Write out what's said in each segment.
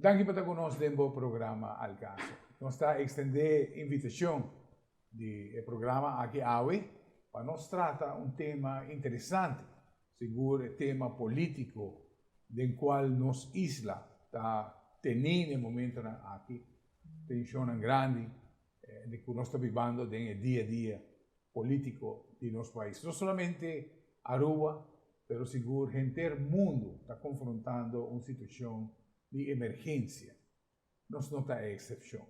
Danki pa ta ku nos den bo programa Al Caso. Nos ta ekstendé invitashon di e programa aki awe pa nos trata un tema interesante, sigur e tema polítiko den kual nos isla ta tení na e momentonan aki, tenshonnan grandi di ku nos ta bibando den e dia dia polítiko di nos pais. No solamente Aruba, pero sigur henter mundu ta konfrontando un situashon di emergensia. Nos no ta e eksepshon.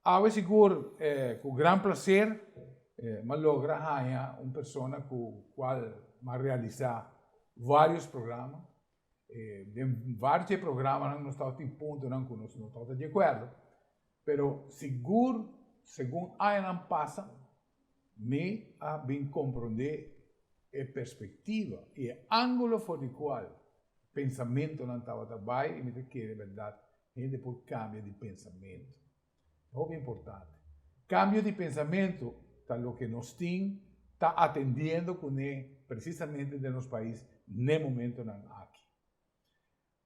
Awe sigur ku gran plaser m'a logra haña un persona ku kual m'a realisá vários programa. Den vários di e programanan nos tabatin puntonan ku nos no tabata di akuerdo, pero sigur segun añanan pasa mi a bin komprondé e perspektiva i e ángulo for di kual pensamentonan tabata bai i mi ta kere bèrdat hende por kambia di pensamentu. Ta hopi importante. Kambio di pensamentu ta loke nos tin ta atendiendo kuné presisamente den nos pais n'e momentonan aki.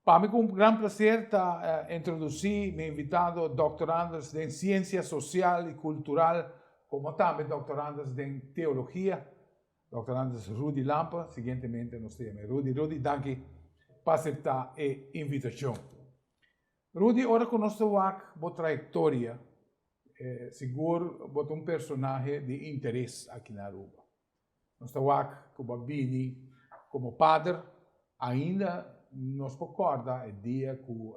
Pa mi ku un gran plaser ta introdusí mi invitado doctorandus den Siensia Sosial i Kultural komo tambe doctorandus den Teologia, doctorandus Rudy Lampe. Siguientemente nos ta yama e Rudy. Rudy, danki pa aseptá e invitashon. Rudy, ora ku nos ta wak bo trayektoria, sigur bo ta un personahe di interes aki na Aruba. Nos ta wak ku bo a bini komo pader, ainda nos por kòrda e dia ku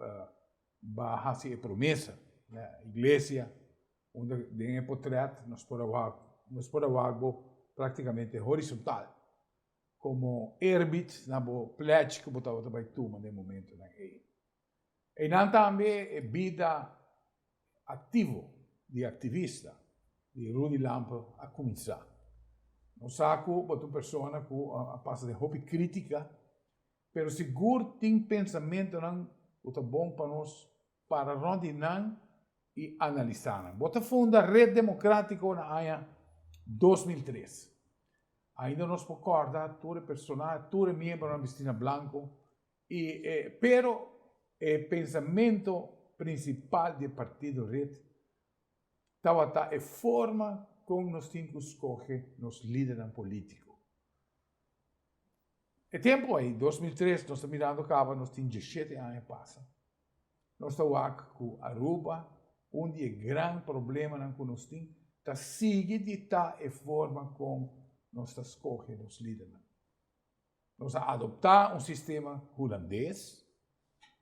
bo a hasi e promesa na iglesia, unda den e potrèt nos por a wak, nos por a wak bo praktikamente horizontal, komo eerbied na bo pledge ku bo tabata bai tuma den e momentonan ei. Einan tambe e bida aktivo di aktivista di Rudy Lampe a kuminsá. Nos sa ku bo ta un persona ku a pasa den hopi krítika, pero sigur tin pensamentunan ku ta bon pa nos para rònt di nan i analisá nan. Bo ta funda Red Demokratiko na aña 2003. Ainda nos por kòrda tur e persona, tur e miembronan bistí na blanku I e pero e pensamento principal di e partido red tabata e forma con nos tin cu scoge nos lidernan politico. E tempo ey, 2003, nos ta mirando caba nos tin diesshete aña pasa. Nos ta wak cu Aruba, un di e gran problemanan cu nos tin ta sigui di ta e forma con nos ta scoge nos lidernan. Nos a adoptá un sistema hulandes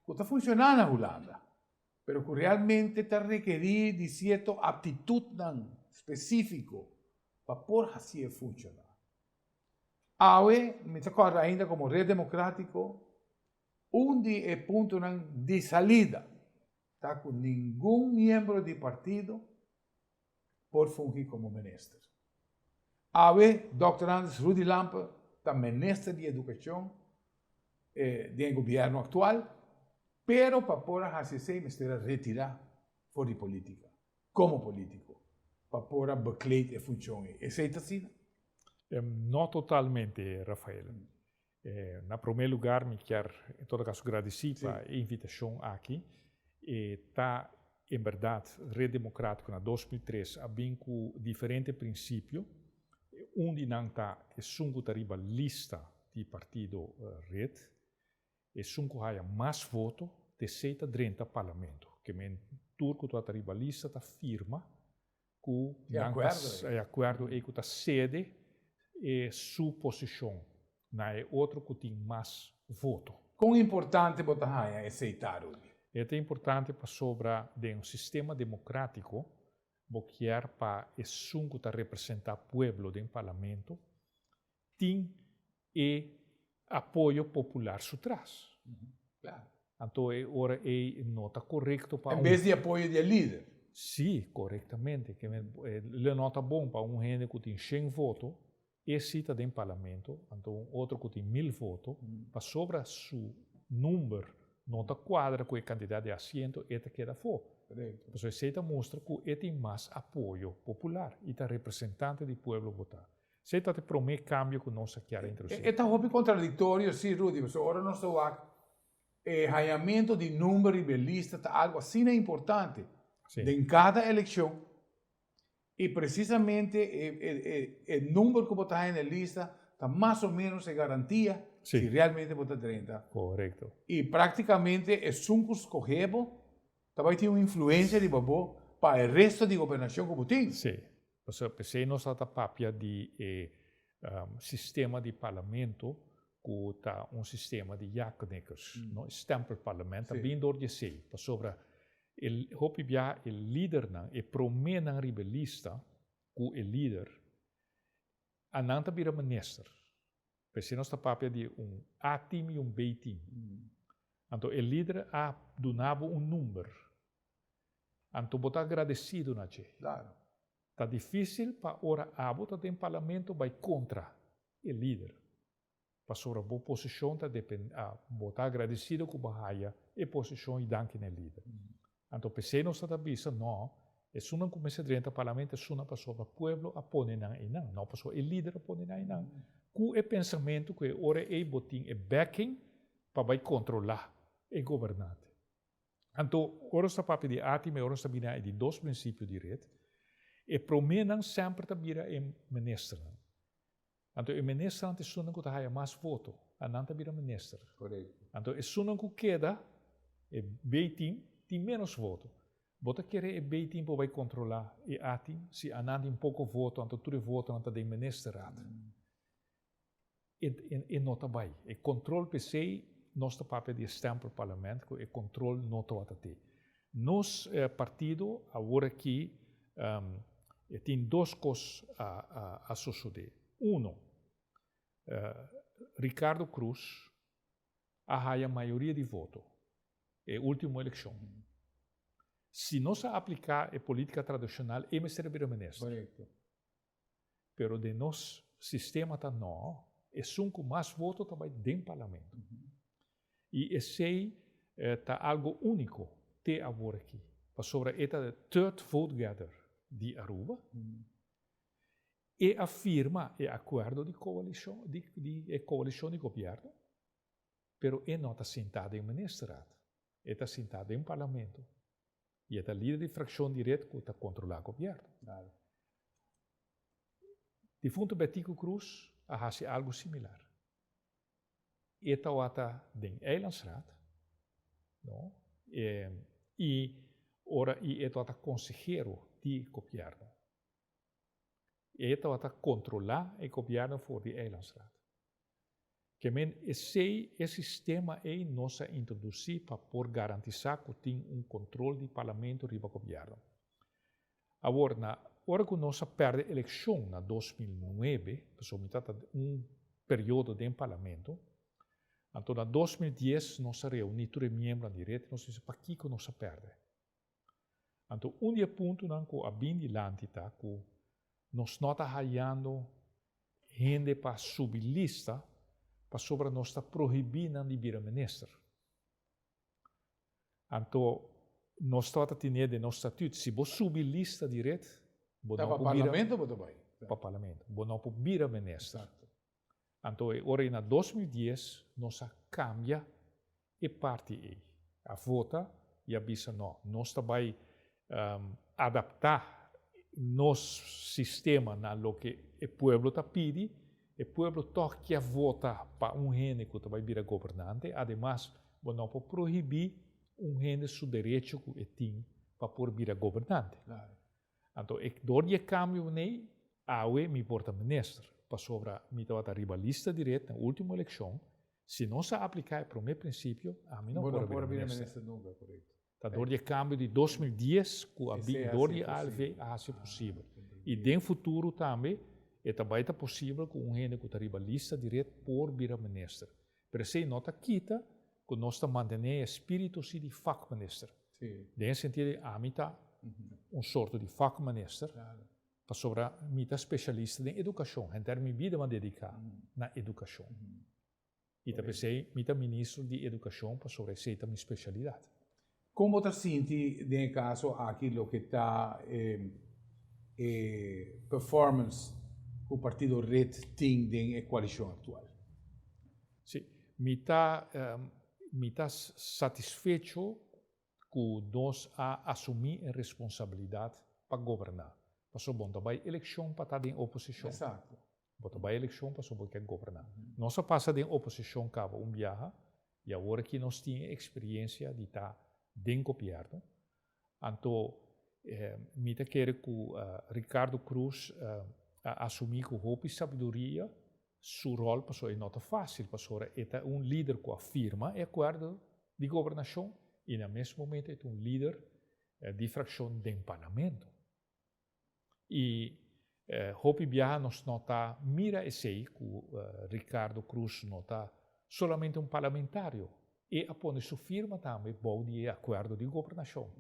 ku ta funshoná na Hulanda, pero ku realmente ta rekerí di sierto aptitutnan spesífiko pa por hasié funshoná. Awe mi ta kòrda ainda komo Red Demokratiko un di e puntonan di salida ta ku ningun miembro di partido por fungi komo minister. Awe Dòkter Andres Rudy Lampe ta minister di edukashon den e gobièrnu aktual, pero pa por a hasi esei mester a retirá for di politika, komo politiko, pa por a bekleed e funshon ei. Esei ta asina? No totalmente, Rafael. Na promé lugar mi kier en todo caso gradici pa e invitacion aki. E ta en berdad Red Democratico na 2003 a bin cu diferente principio. Un di nan ta esun cu ta riba lista di partido Red. Esun cu haya mas voto t'esey ta drenta parlamento. Ke men tur cu ta riba lista ta firma ku nan ta e akuerdo ei ku ta sede e su posishon na e otro ku tin mas voto. Kon importante bo ta haña esei ta, Rudy? E ta importante pasobra den un sistema demokratiko bo kier pa esun ku ta representá pueblo den parlamento tin e apoyo popular su tras. Anto e ora ei no ta korekto pa un. En bes di apoyo di e lider. Sí, korektamente. Ke men lo no ta bon pa un hende ku tin shen voto, e si ta den parlamento, anto un otro ku tin mil voto, pasobra su number no ta kuadra ku e kantidat di asiento, e ta keda afó. Pasobra esei ta mustra ku e tin mas apoyo popular i ta representante di pueblo bo ta. Esei ta e promé kambio ku nos a kier a introdusí. E ta hopi kontradiktorio, sí, Rudy, pasobra ora nos ta wak E hañamentu di number riba e lista ta algu asina importante den kada elekshon i presisamente e number ku bo ta haña na e lista ta mas o ménos e garantia si realmente bo ta drenta. I praktikamente esun ku skohe bo ta bai tin un influensia riba bo pa e resto di gobernashon ku bo tin. Sí. Pasobra p'esei nos a ta papia di e sistema di parlamento ku ta un sistema di ja-knikkers, no? E stempelparlement ta bin dor di esei, pasobra e hopi bia e lidernan, e proménan riba e lista ku e lider, anan ta bira minister. P'esei nos ta papia di un A-team i un B-team. Anto e lider a duna bo un number. Anto bo ta agradesido na dje. Ta difísil pa ora abo ta den parlamento bai kontra e lider, pasobra bo posishon ta depende, bo ta agradesido ku bo haya e posishon i danki na e lider. Anto p'esei nos ta ta bisa, no, esunnan ku mester drenta parlamento esunnan pasobra pueblo a pone nan einan, no pasobra e lider a pone nan einan, ku e pensamentu ku e ora ei bo tin e backing pa bai kontrolá e gobernante. Anto, ora nos ta papia di ATIM i ora nos ta bira e di dos prinsipio di ret, e proménan semper ta bira e ministernan. Anto e ministernan ta esunnan ku ta haya mas voto, anan ta bira minister. Anto esunnan ku keda, e B-team, tin ménos voto. Bo ta kere e B-team por bai kontrolá e A-team? Si anan tin poko voto, anto tur e votonan ta den ministerraad. E no ta bai. E control p'esey nos ta papia di e stempelparlement cu e control no tabata te. Nos partido awor aki e tin dos cos a sosode. Uno, Ricardo Croes a haya mayoria di voto e ultimo eleccion. Si nos a aplica e politica tradicional e mester a bira minister. Pero den nos sistema ta no, esun cu mas voto ta bay den parlamento. Y esey ta algo unico te awor aki, pasobra e ta de third vote getter di Aruba. E a firma e acuerdo di coalicion, di e coalicion di gobierno, pero e no ta sinta den ministerraad, e ta sinta den parlamento. I e ta lider di frakshon di ret ku ta kontrolá gobièrnu. Difunto Betico Croes a hasi algu similar. E tawata den Eilandsraad, no, i ora i e tawata konsehero di gobièrnu. E tawata kontrolá e gobièrnu for di Eilandsraad. Ke men esei e sistema ei nos a introdusí pa por garantisá ku tin un kontrol di parlamento riba gobièrnu. Awor, na ora ku nos a pèrdè elekshon na 2009, pasobra mi ta un periodo den parlamento, anto na 2010 nos a reuní tur e miembronan di ret i nos bisa pakiko nos a pèrdè. Anto un di e puntonan ku a bin dilanti ta ku nos no ta hayando hende pa subi lista pasobra nos ta prohibí nan di bira minister. Anto nos tabata tine den nos statut, si bo subi lista di ret, bo no por bira. Ta pa parlamento bo ta bai. Pa parlamento. Bo no por bira minister. Anto e ora ei na 2010 nos a kambia e parti ei. A vota i a bisa no, nos ta bai adaptá nos sistema na loke e pueblo ta pidi. E pueblo tòg kier vota pa un hende ku ta bai bira gobernante. Ademas, bo no por prohibí un hende su derecho ku e tin pa por bira gobernante. Anto e dor di e cambio nei, awe mi por ta minister, pasobra mi tabata riba lista di ret na ultimo eleccion, si nos a aplica e prome principio, ami no por a bira minister. Ta dor di e cambio di 2010 cu a bin dor di ALV a haci posibel. Y den futuro tambe e ta bay ta posibel cu un hende cu ta riba lista di ret por bira minister. Pero esey no ta kita cu nos ta mantene e spirito si di vakminister. Den e sentido di ami ta un sorto di vakminister, pasobra mi ta specialista den educacion. Henter mi bida mi a dedica na educacion. Y ta p'esey mi ta ministro di educacion pasobra esey ta mi specialidad. Kon bo ta sinti den e kaso aki loke ta e performance ku partido red tin den e koalishon aktual? Sí, mi ta. Mi ta satisfecho ku nos a asumí e responsabilidat pa goberná. Pasobra bo no ta bai elekshon pa ta den oposishon. Bo ta bai elekshon pasobra bo ke goberná. Nos a pasa den oposishon kaba un biaha i awor aki nos tin e eksperiensia di ta den gobièrnu. Anto mi ta kere ku Ricardo Croes a asumí ku hopi sabiduria su ròl pasobra e no ta fásil pasobra e ta un lider ku a firma e akuerdo di gobernashon i na mes momento e ta un lider di frakshon den parlamento. I hopi biaha nos no ta mira esei ku Ricardo Croes no ta solamente un parlamentario, e a pone su firma tambe bou di e akuerdo di gobernashon.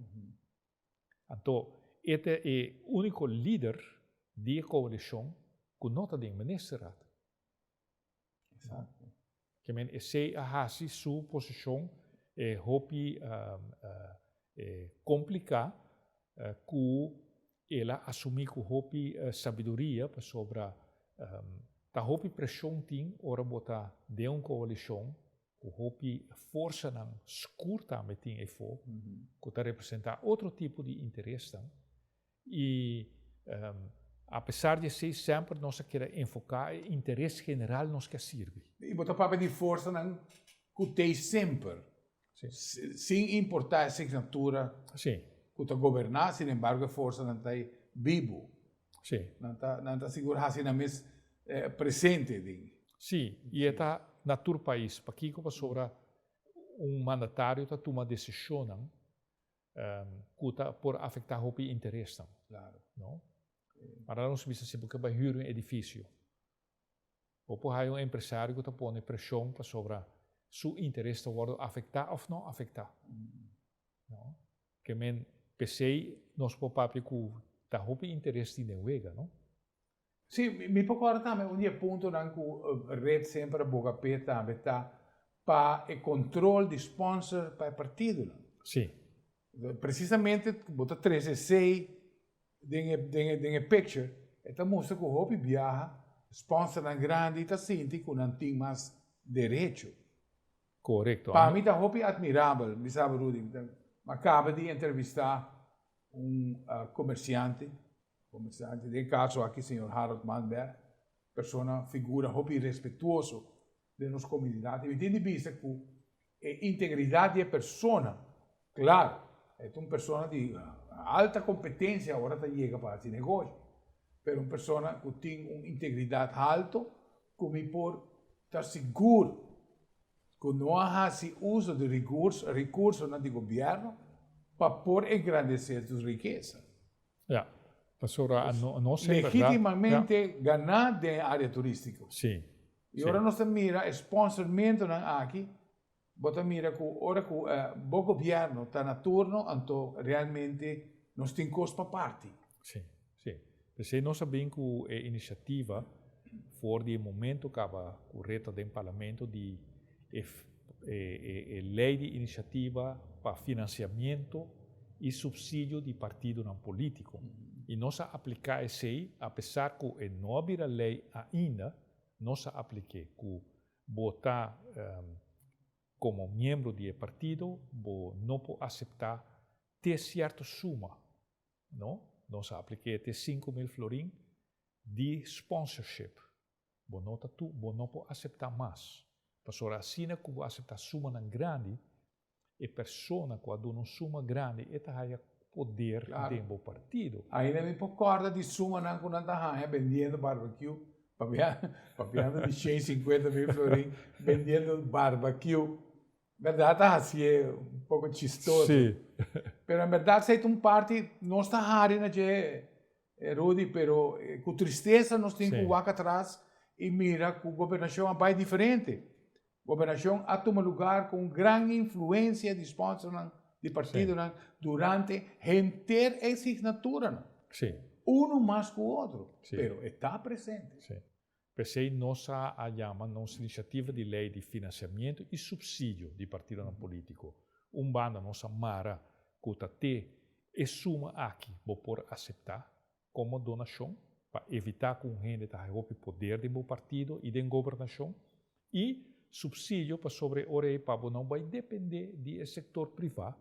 Anto e ta e úniko lider di e koalishon ku no ta den ministerraad. Exacto. Ke men esei a hasi su posishon hopi kompliká ku el a asumí ku hopi sabiduria pasobra ta hopi preshon tin ora bo ta den un koalishon ku hopi forsanan skur tambe tin efo ku ta representá otro tipo di interesnan i apesar di esei semper nos a keda enfoká e interes general nos ke a sirbi. I bo ta papia di forsanan ku t'ei semper, sin importá e signatura ku ta goberná, sinembargo e forsanan ta ei bibu. Nan ta sigur hasi nan mes presente den. Sí, i e ta na tur pais. Pakiko? Pasobra un mandatario ta tuma desishonnan ku ta por afektá hopi interesnan. No? Mara nos bisa si bo ke bai hür un edifisio, bo por haya un empresario ku ta pone preshon pasobra su interes ta wòrdu afektá òf no afektá. No? Ke men p'esei nos por papia ku ta hopi interes tin den wega, no? Sí, mi por kòrda tambe un di e puntonan ku red semper a boga p'e tambe ta pa e kontrol di sponsor pa e partidonan. Sí. Presisamente bo ta trese esei den e den e den e picture, e ta mustra ku hopi biaha sponsornan grandi ta sinti ku nan tin mas derecho. Korekto. Pa mi ta hopi admirabel, mi sa Rudy, mi a kaba di entrevistá un komersiante, komersiante, den e kaso aki señor Harold Manberg, persona, figura hopi respetuoso den nos komunidat, i mi tin di bisa ku e integridat di e persona, klaro, e ta un persona di alta kompetensia ora ta yega pa hasi negoshi, pero un persona ku tin un integridat halto, ku mi por ta sigur ku no a hasi uso di rekursonan di gobièrnu pa por engrandesé su rikesa. Ja, pasobra nos en berdad. Legítimamente ganá den e área turístiko. Sí. I ora nos ta mira e sponsormentonan aki, bo ta mira ku ora ku bo gobièrnu ta na turno, anto realmente nos tin kos pa parti. Sí, sí. P'esei nos a bin ku e inisiativa for di e momento kaba ku reta den parlamento di e e lei di inisiativa pa finansiamiento i supsidio di partidonan polítiko. I nos a apliká esei apesar ku e no a bira lei ainda, nos a aplik'é ku bo ta komo miembro di e partido bo no por aseptá te sierto suma, no, nos a aplik'é te 5000 florin di sponsorship. Bo no ta tu, bo no por aseptá mas. Pasobra asina ku bo aseptá sumanan grandi, e persona ku a duna un suma grandi e ta haya poder den bo partido. Ainda mi por kòrda di sumanan ku nan ta haña bendiendo barbecue, papia papiando di 150.000 florin bendiendo barbecue. Bèrdat ta hasié un poko chistoso. Pero en bèrdat esei ta un parti, nos ta hari na dje Rudy, pero ku tristesa nos tin ku wak atras i mira ku gobernashon a bai diferente. Gobernashon a tuma lugar ku un gran influensia di sponsornan di partidonan durante henter e signaturanan. Unu mas ku otro, pero e ta presente. P'esei nos a yama nos inisiativa di lei di finansiamiento i supsidio di partidonan polítiko. Un banda nos a mara ku ta te e suma aki bo por aseptá komo donashon pa evitá ku un hende ta haña hopi poder den bo partido i den gobernashon i. Subsidio pasobra e ora ei pa bo no bai depende di e sector priva,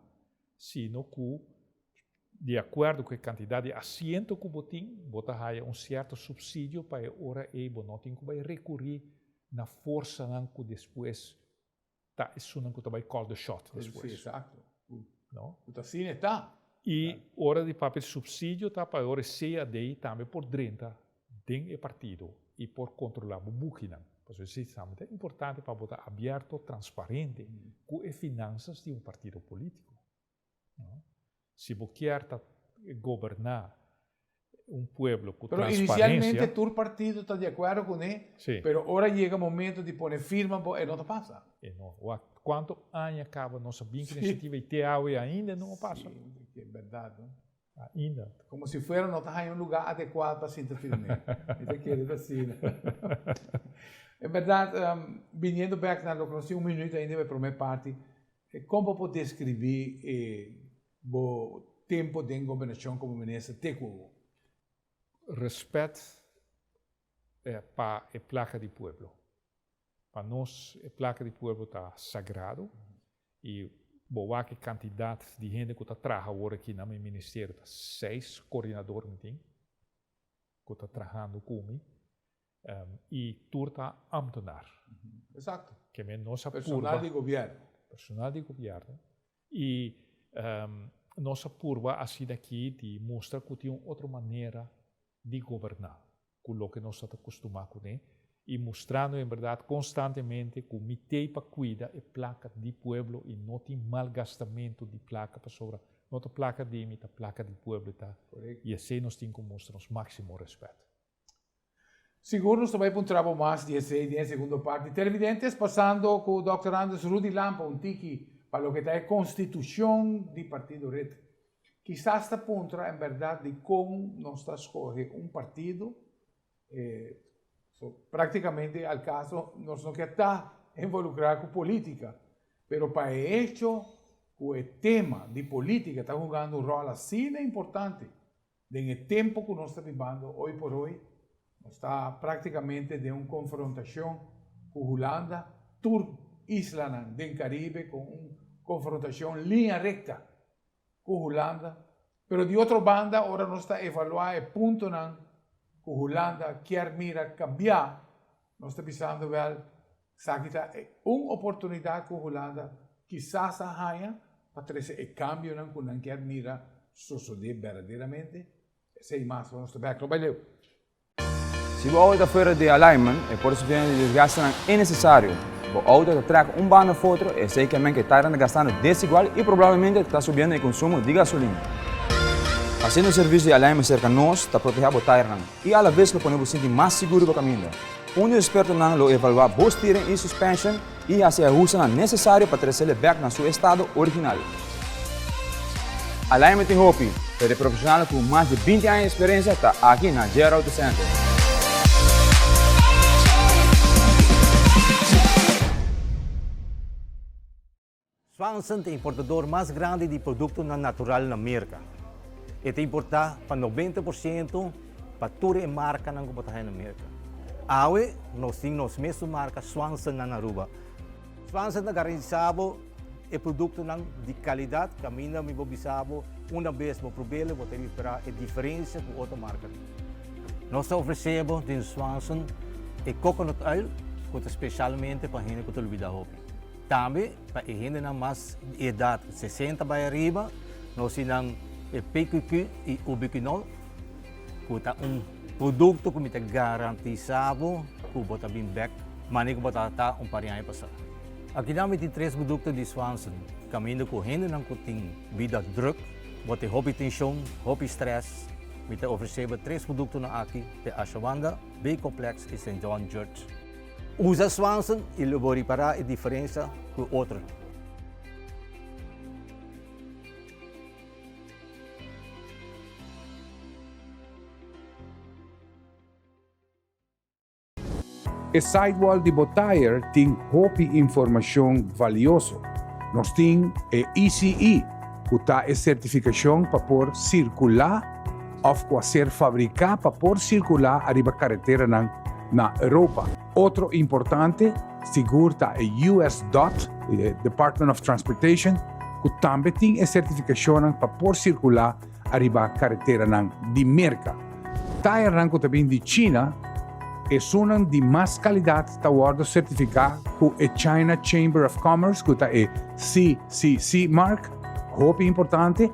sino cu di acuerdo cu e cantidad di asiento cu bo tin, bo ta haya un cierto subsidio pa e ora ei bo no tin cu bai recuri na forsanan cu despues ta esunnan cu ta bai call the shot despues. Si, exacto. No? Cu ta asina e ta. Y ora di papia di subsidio ta pa e ora e CAD tambe por drenta den e partido y por controla bo bukinan. Pasobra esey tambe ta importante pa bo ta abierto, transparente cu e finanzas di un partido politico. No? Si bo kier ta goberna un pueblo cu Pero transparencia. inicialmente tur partido ta di acuerdo cune, Sí. pero ora yega momento di pone firma bo e no ta pasa. E no. Wak, cuanto aña caba nos a bin cu iniciativa y te awe ainda no a pasa. Sí, ke berdad, no? Ainda. Como si fuera no ta haña un lugar adecuado pa sinta firme. Mi ta kere ta asina. En berdad, biniendo bek na loke nos tin un minuut ainda pa e prome parti, Kon bo por deskribí e bo tempu den gobernashon komo minister te ku awor? Rèspèt pa e plaka di pueblo. Pa nos e plaka di pueblo ta sagrado i bo wak e kantidat di hende ku ta traha awor aki na mi ministerio ta seis koordinador mi tin ku ta trahando ku mi. I tur ta ambtenaar. Exacto. Ke men nos a purba. Personal di gobierno. Personal di gobierno. I nos a purba asina aki di mustra ku tin un otro manera di goberná ku loke nos ta kustumá kuné i mustrando en bèrdat konstantemente ku mi t'ei pa kuida e plaka di pueblo i no tin malgastamentu di plaka pasobra no ta plaka di mi ta plaka di pueblo ta i esei nos tin ku mustra nos máksimo rèspèt. Sigur nos ta bai puntra bo mas di esei den e segundo parti. Televidentes, pasando cu Dòkter Andres Rudy Lampe un tiki pa loke ta e constitucion di Partido Red. Kisas ta puntra en berdad di con nos ta scoge un partido. So, practicamente al caso nos no kier ta involucra cu politica, pero pa e hecho cu e tema di politica ta hungando un rol asina importante Den e tempo ku nos ta bibando hoy por hoy, nos ta práktikamente den un konfrontashon ku Hulanda, tur islanan den Karibe ku un konfrontashon liña rekta ku Hulanda. Pero di otro banda ora nos ta evaluá e puntonan ku Hulanda kier mira kambiá, nos ta bisando wèl esaki ta un oportunidat ku Hulanda kisas a haña pa trese e kambionan ku nan kier mira sosodé berdaderamente. Esei mas nos ta bèk. No bai leu. Si bo auto ta fuera di alignment, e por sufriendo di desgastenan innesesario. Bo auto ta trek un banda of otro, esei ke men ke tairan ta gastando desigual i probablemente ta subiendo e konsumo di gasolina. Hasiendo servisio di alignment serka nos ta protehá bo tairnan i alabes lo pone bo sinti mas sigur riba kaminda. Un di ekspertonan lo evaluá bo steering i suspension i hasi e ahustenan nesesario pa tresele bèk na su estado original. Alignment tin hopi, pero e profeshonalnan ku mas di 20 aña di eksperensia ta aki na JR Auto Center. Swanson ta e importador mas grandi di produktonan natural na Merka. E ta importá pa 90% pa tur e markanan ku bo ta haña na Merka. Awe nos tin nos mesun marka Swanson na Aruba. Swanson ta garantisa bo e produktonan di kalidat kaminda mi por bisa bo una bes bo prob'el bo ta ripara e diferensia ku otro markanan. Nos ta ofresé bo den Swanson e coconut oil ku ta spesialmente pa hende ku ta lubida hopi. Tambe pa e hendenan mas di edat 60 bai ariba nos tin nan e PQQ i Ubiquinol ku ta un produkto ku mi ta garantisa bo ku bo ta bin bek manera ku bo tabata un par di aña pasá. Akinan mi tin tres produkto di Swanson kaminda ku hendenan ku tin bida druk, bo tin hopi tenshon, hopi strès, mi ta ofresé bo tres produktonan aki, te Ashawanda, B-Complex i Saint John Church. Usa Swanson y lo bo ripara e diferencia cu otro. E sidewall di bo tire tin hopi informacion valioso. Nos tin e ECE, cu ta e certificacion pa por circula of cu a ser fabrica pa por circula ariba careteranan na Europa. Otro importante, Sigur ta e US dot, e Department of Transportation, ku tambe tin e sertifikashonnan pa por sirkulá ariba kareteranan di Merka. Tayernan ku ta bin di China, esunnan di mas kalidat ta wòrdu sertifiká ku e China Chamber of Commerce, ku ta e CCC mark, hopi importante.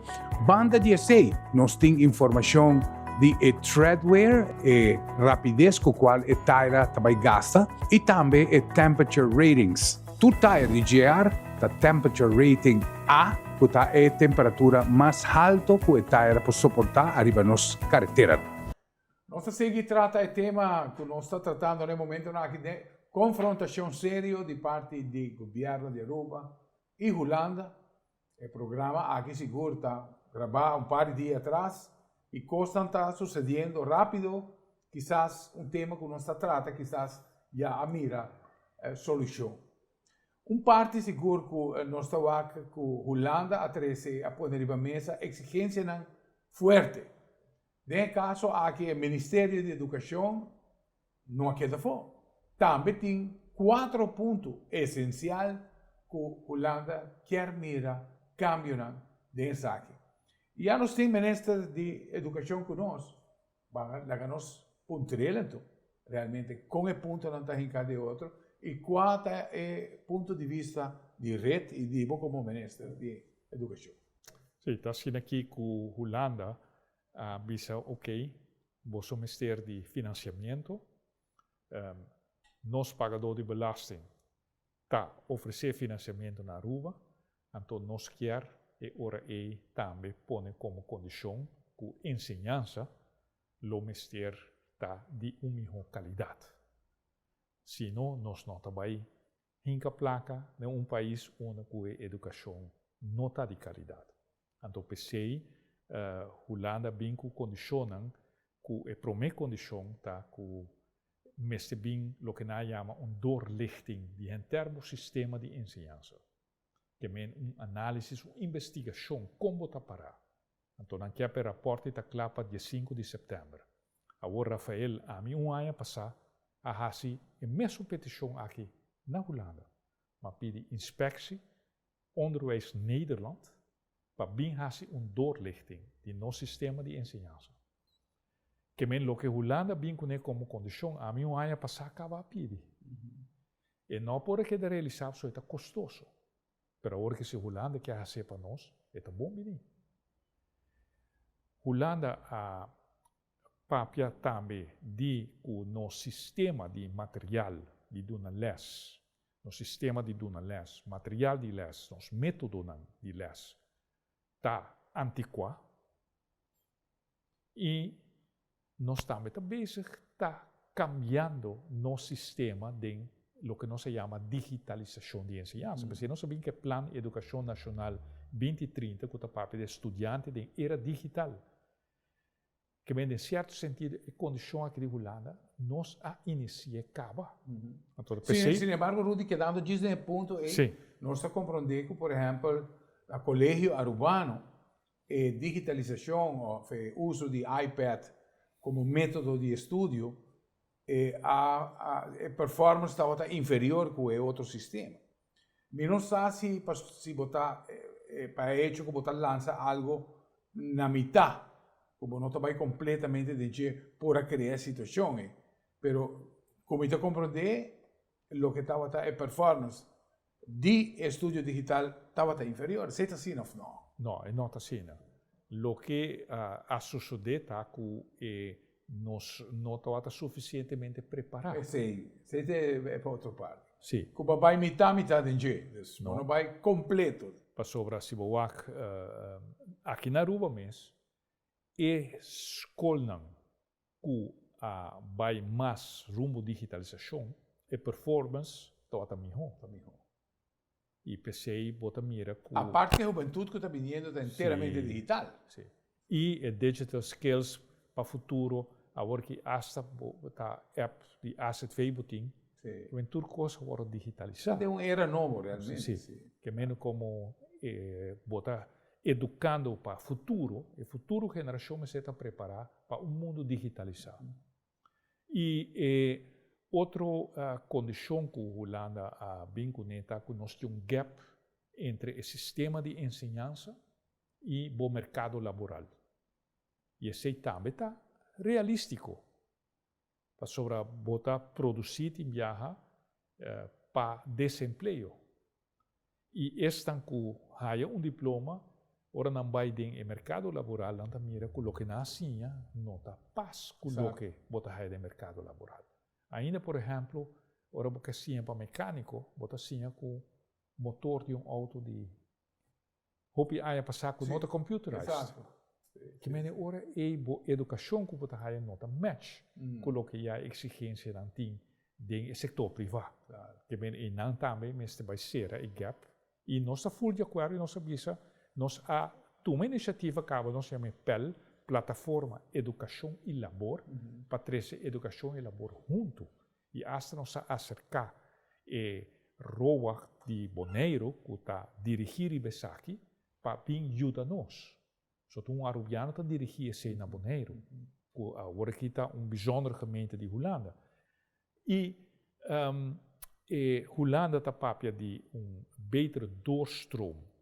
Banda di esei, nos tin informashon di e treadwear, e rapides ku kual e taira ta bai gasta, i tambe e temperature ratings. Tur tayer di GR ta temperature rating A, ku ta e temperatura mas halto ku e tayer por soportá ariba nos kareteranan. Nos ta sigui trata e tema ku nos ta tratando na e momentonan aki den konfrontashon serio di parti di gobièrnu di Aruba i Hulanda. E programa aki sigur ta grabá un par di dia atras i kosnan ta susediendo rápido, kisas un tema ku nos ta trata kisas ya a mira solushon. Un parti sigur ku nos ta wak ku Hulanda a trese a pone riba mesa eksigensianan fuerte. Den e kaso aki e Ministerio di Edukashon no a keda afó. Tambe tin kuatro punto esensial ku Hulanda kier mira kambionan den esaki. Ya nos tin Minister di Edukashon ku nos, ban laga nos puntr'el anto realmente kon e puntonan ta hinká den otro i kua ta e punto di bista di red i di bo komo Minister di Edukashon. Sí, ta asina aki ku Hulanda a bisa ok, Boso mester di financiamiento. Nos pagador di belasting ta ofrece financiamiento na Aruba, anto nos kier e ora ey tambe pone como condicion cu enseñansa lo mester ta di un miho calidad. Sino nos no ta bay hinca placa den un pais unda cu e educacion no ta di calidad. Anto p'esei Hulanda bin ku kondishonnan ku e promé kondishon ta ku mester bin loke nan a yama un doorlichting di henter bo sistema di enseñansa. Ke men un análisis, un investigashon kon bo ta pará. Anto nan ke pa e rapòrt ei ta kla pa diesinku di sèptèmber. Awor Rafael, ami un aña pasá a hasi e mesun petishon aki na Hulanda. M'a pidi inspeksie Onderwijs Nederland pa bin hasi un doorlichting di nos sistema di enseñansa. Ke men loke Hulanda bin kuné komo kondishon ami un aña pasá kaba a pidi. E no por a keda realisá pasobra e ta kostoso. Pero awor ke si Hulanda ke hasié pa nos, e ta bon bini. Hulanda a papia tambe di ku nos sistema di material di duna lès Nos sistema di duna lès, material di lès, nos métodonan di lès ta antikuá i nos tambe ta bezig ta kambiando nos sistema den loke nos a yama digitalisashon di enseñansa. P'esei nos a bin ku e Plan Edukashon Nashonal 2030 ku ta papia di e studiante den era digital. Ke men den sierto sentido e kondishon aki di Hulanda nos a inisi'é kaba. Anto p'esei. Sin embargo Rudy kedando djis den e punto ei nos ta komprondé ku por ehèmpel na Kolegio Arubano e digitalisashon òf e uso di iPad komo método di estudio e a e performance tabata inferior ku e otro sistema. Mi no sa si pa si bo ta pa e hecho ku bo ta lansa algo na mitá, ku bo no ta bai kompletamente den dje por a krea e situashon ei. Pero ku mi ta komprondé loke tabata e performance di e estudio digital tabata inferior. Esei ta asina òf no? No, e no ta asina. Loke a sosodé ta ku e nos no tabata sufisientemente prepará. Esei, esei ta e otro parti. Sí. Ku bo a bai mitá mitá den dje, dus bo no bai kompleto. Pasobra si bo wak aki na Aruba mes, e skolnan ku a bai mas rumbo digitalisashon, e performance tabata mihó. Ta mihó. I p'esei bo ta mira ku. Aparte e hubentut ku ta biniendo ta enteramente digital. Sí. I e digital skills pa futuro, awor ki asta bo ta app di AZV bo tin, ku tur kos a wòrdu digitalisá. Ta den un era nobo realmente. Sí. Ke meno komo bo ta edukando pa futuro, e futuro generashon mester ta prepará pa un mundu digitalisá. I e Otro kondishon ku Hulanda a bin kuné ta ku nos tin un gap entre e sistema di enseñansa i bo merkado laboral. I esei tambe ta realístiko, pasobra bo ta produsí tin biaha pa desempleo. I esnan ku haya un diploma, ora nan bai den e merkado laboral nan ta mira ku loke nan a siña no ta pas ku loke bo ta haya den merkado laboral. Ainda por ehèmpel, ora bo ke siña pa mekániko, bo ta siña ku motor di un outo di hopi aña pasá ku no ta computerized. Ke mende ora ei bo edukashon ku bo ta haya no ta match ku loke ya e eksigensianan tin den e sektor privá. Ke mende einan tambe mester bai sera e gap i nos ta ful di akuerdo i nos a bisa nos a tuma inisiativa kaba nos yama e pel, Plataforma Edukashon i Labor, pa trese edukashon i labor huntu I asta nos a aserká e Rowag di Boneiru ku ta dirigí riba esaki pa bin yuda nos. So ta un Arubiano ta dirigí esei na Boneiru, ku awor aki ta un bijzondere gemeente di Hulanda. I e Hulanda ta papia di un betere doorstroom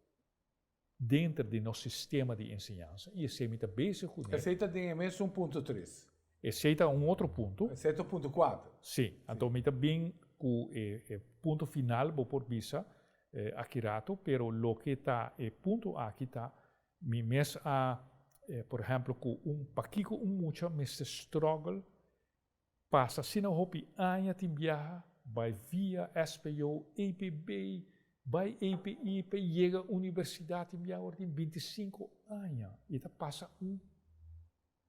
denter di nos sistema di enseñansa i esei mi ta bezig kuné. Esei ta den e mesun punto tres. Esei ta un otro punto. Esei ta punto kuater. Sí, anto mi ta bin ku e punto final bo por bisa aki rato, pero loke ta e punto aki ta mi mes a por ehemplo ku un pakiko un mucha mester struggle Pasa asina hopi aña tin biaha bai via SPO, EPB, bai EPI pa e yega universidat tin biaha ora tin 25 aña i ta pasa un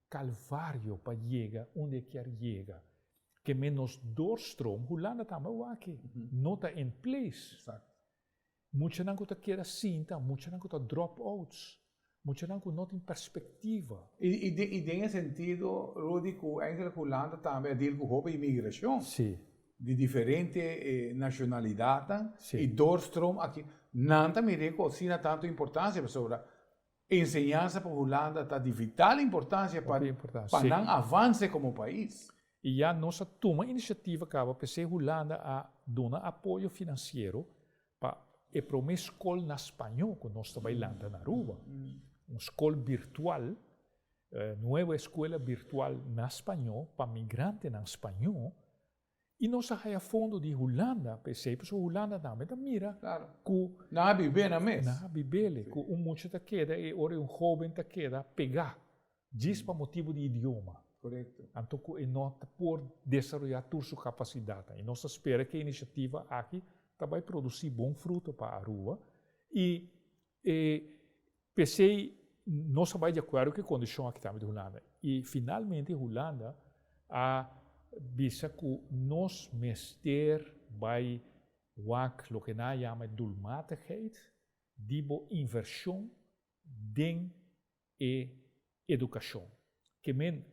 kalvario pa yega unda e kier yega. Ke men nos doorstroom, Hulanda tambe awaki, no ta in place. Muchanan ku ta keda sinta, muchanan ku ta drop outs, muchanan ku no tin perspektiva. I den e sentido, Rudy, ku eigenlijk Hulanda tambe a deal ku hopi imigrashon di diferente nashonalidatnan i doorstroom aki, nan ta mir'é ku asina tantu importansia pasobra Enseñansa pa Hulanda ta di vital importancia pa pa nan avance como pais. I ya nos a tuma iniciativa caba p'esey Hulanda a duna apoyo financiero pa e prome scol na Spañó cu nos ta bay lanta na Aruba. Un scol virtual, nueva escuela virtual na Spañó pa migrantenan Spañó I nos a haya fondo di Hulanda p'esei, pasobra Hulanda tambe ta mira ku. Nan a bib'é nan mes. Nan a bib'é, ku un mucha ta keda e ora un hóben ta keda pegá djis pa motibu di idioma. Korekto. Anto ku e no ta por desaroyá tur su kapasidatnan. I nos ta spera ku e inisiativa aki ta bai produsí bon fruto pa Aruba. I e P'esei nos a bai di akuerdo ku e kondishon aki tambe di Hulanda. I finalmente Hulanda a bisa ku nos mester bai wak loke nan a yama e doelmatigheid di bo invershon den e edukashon. Ke men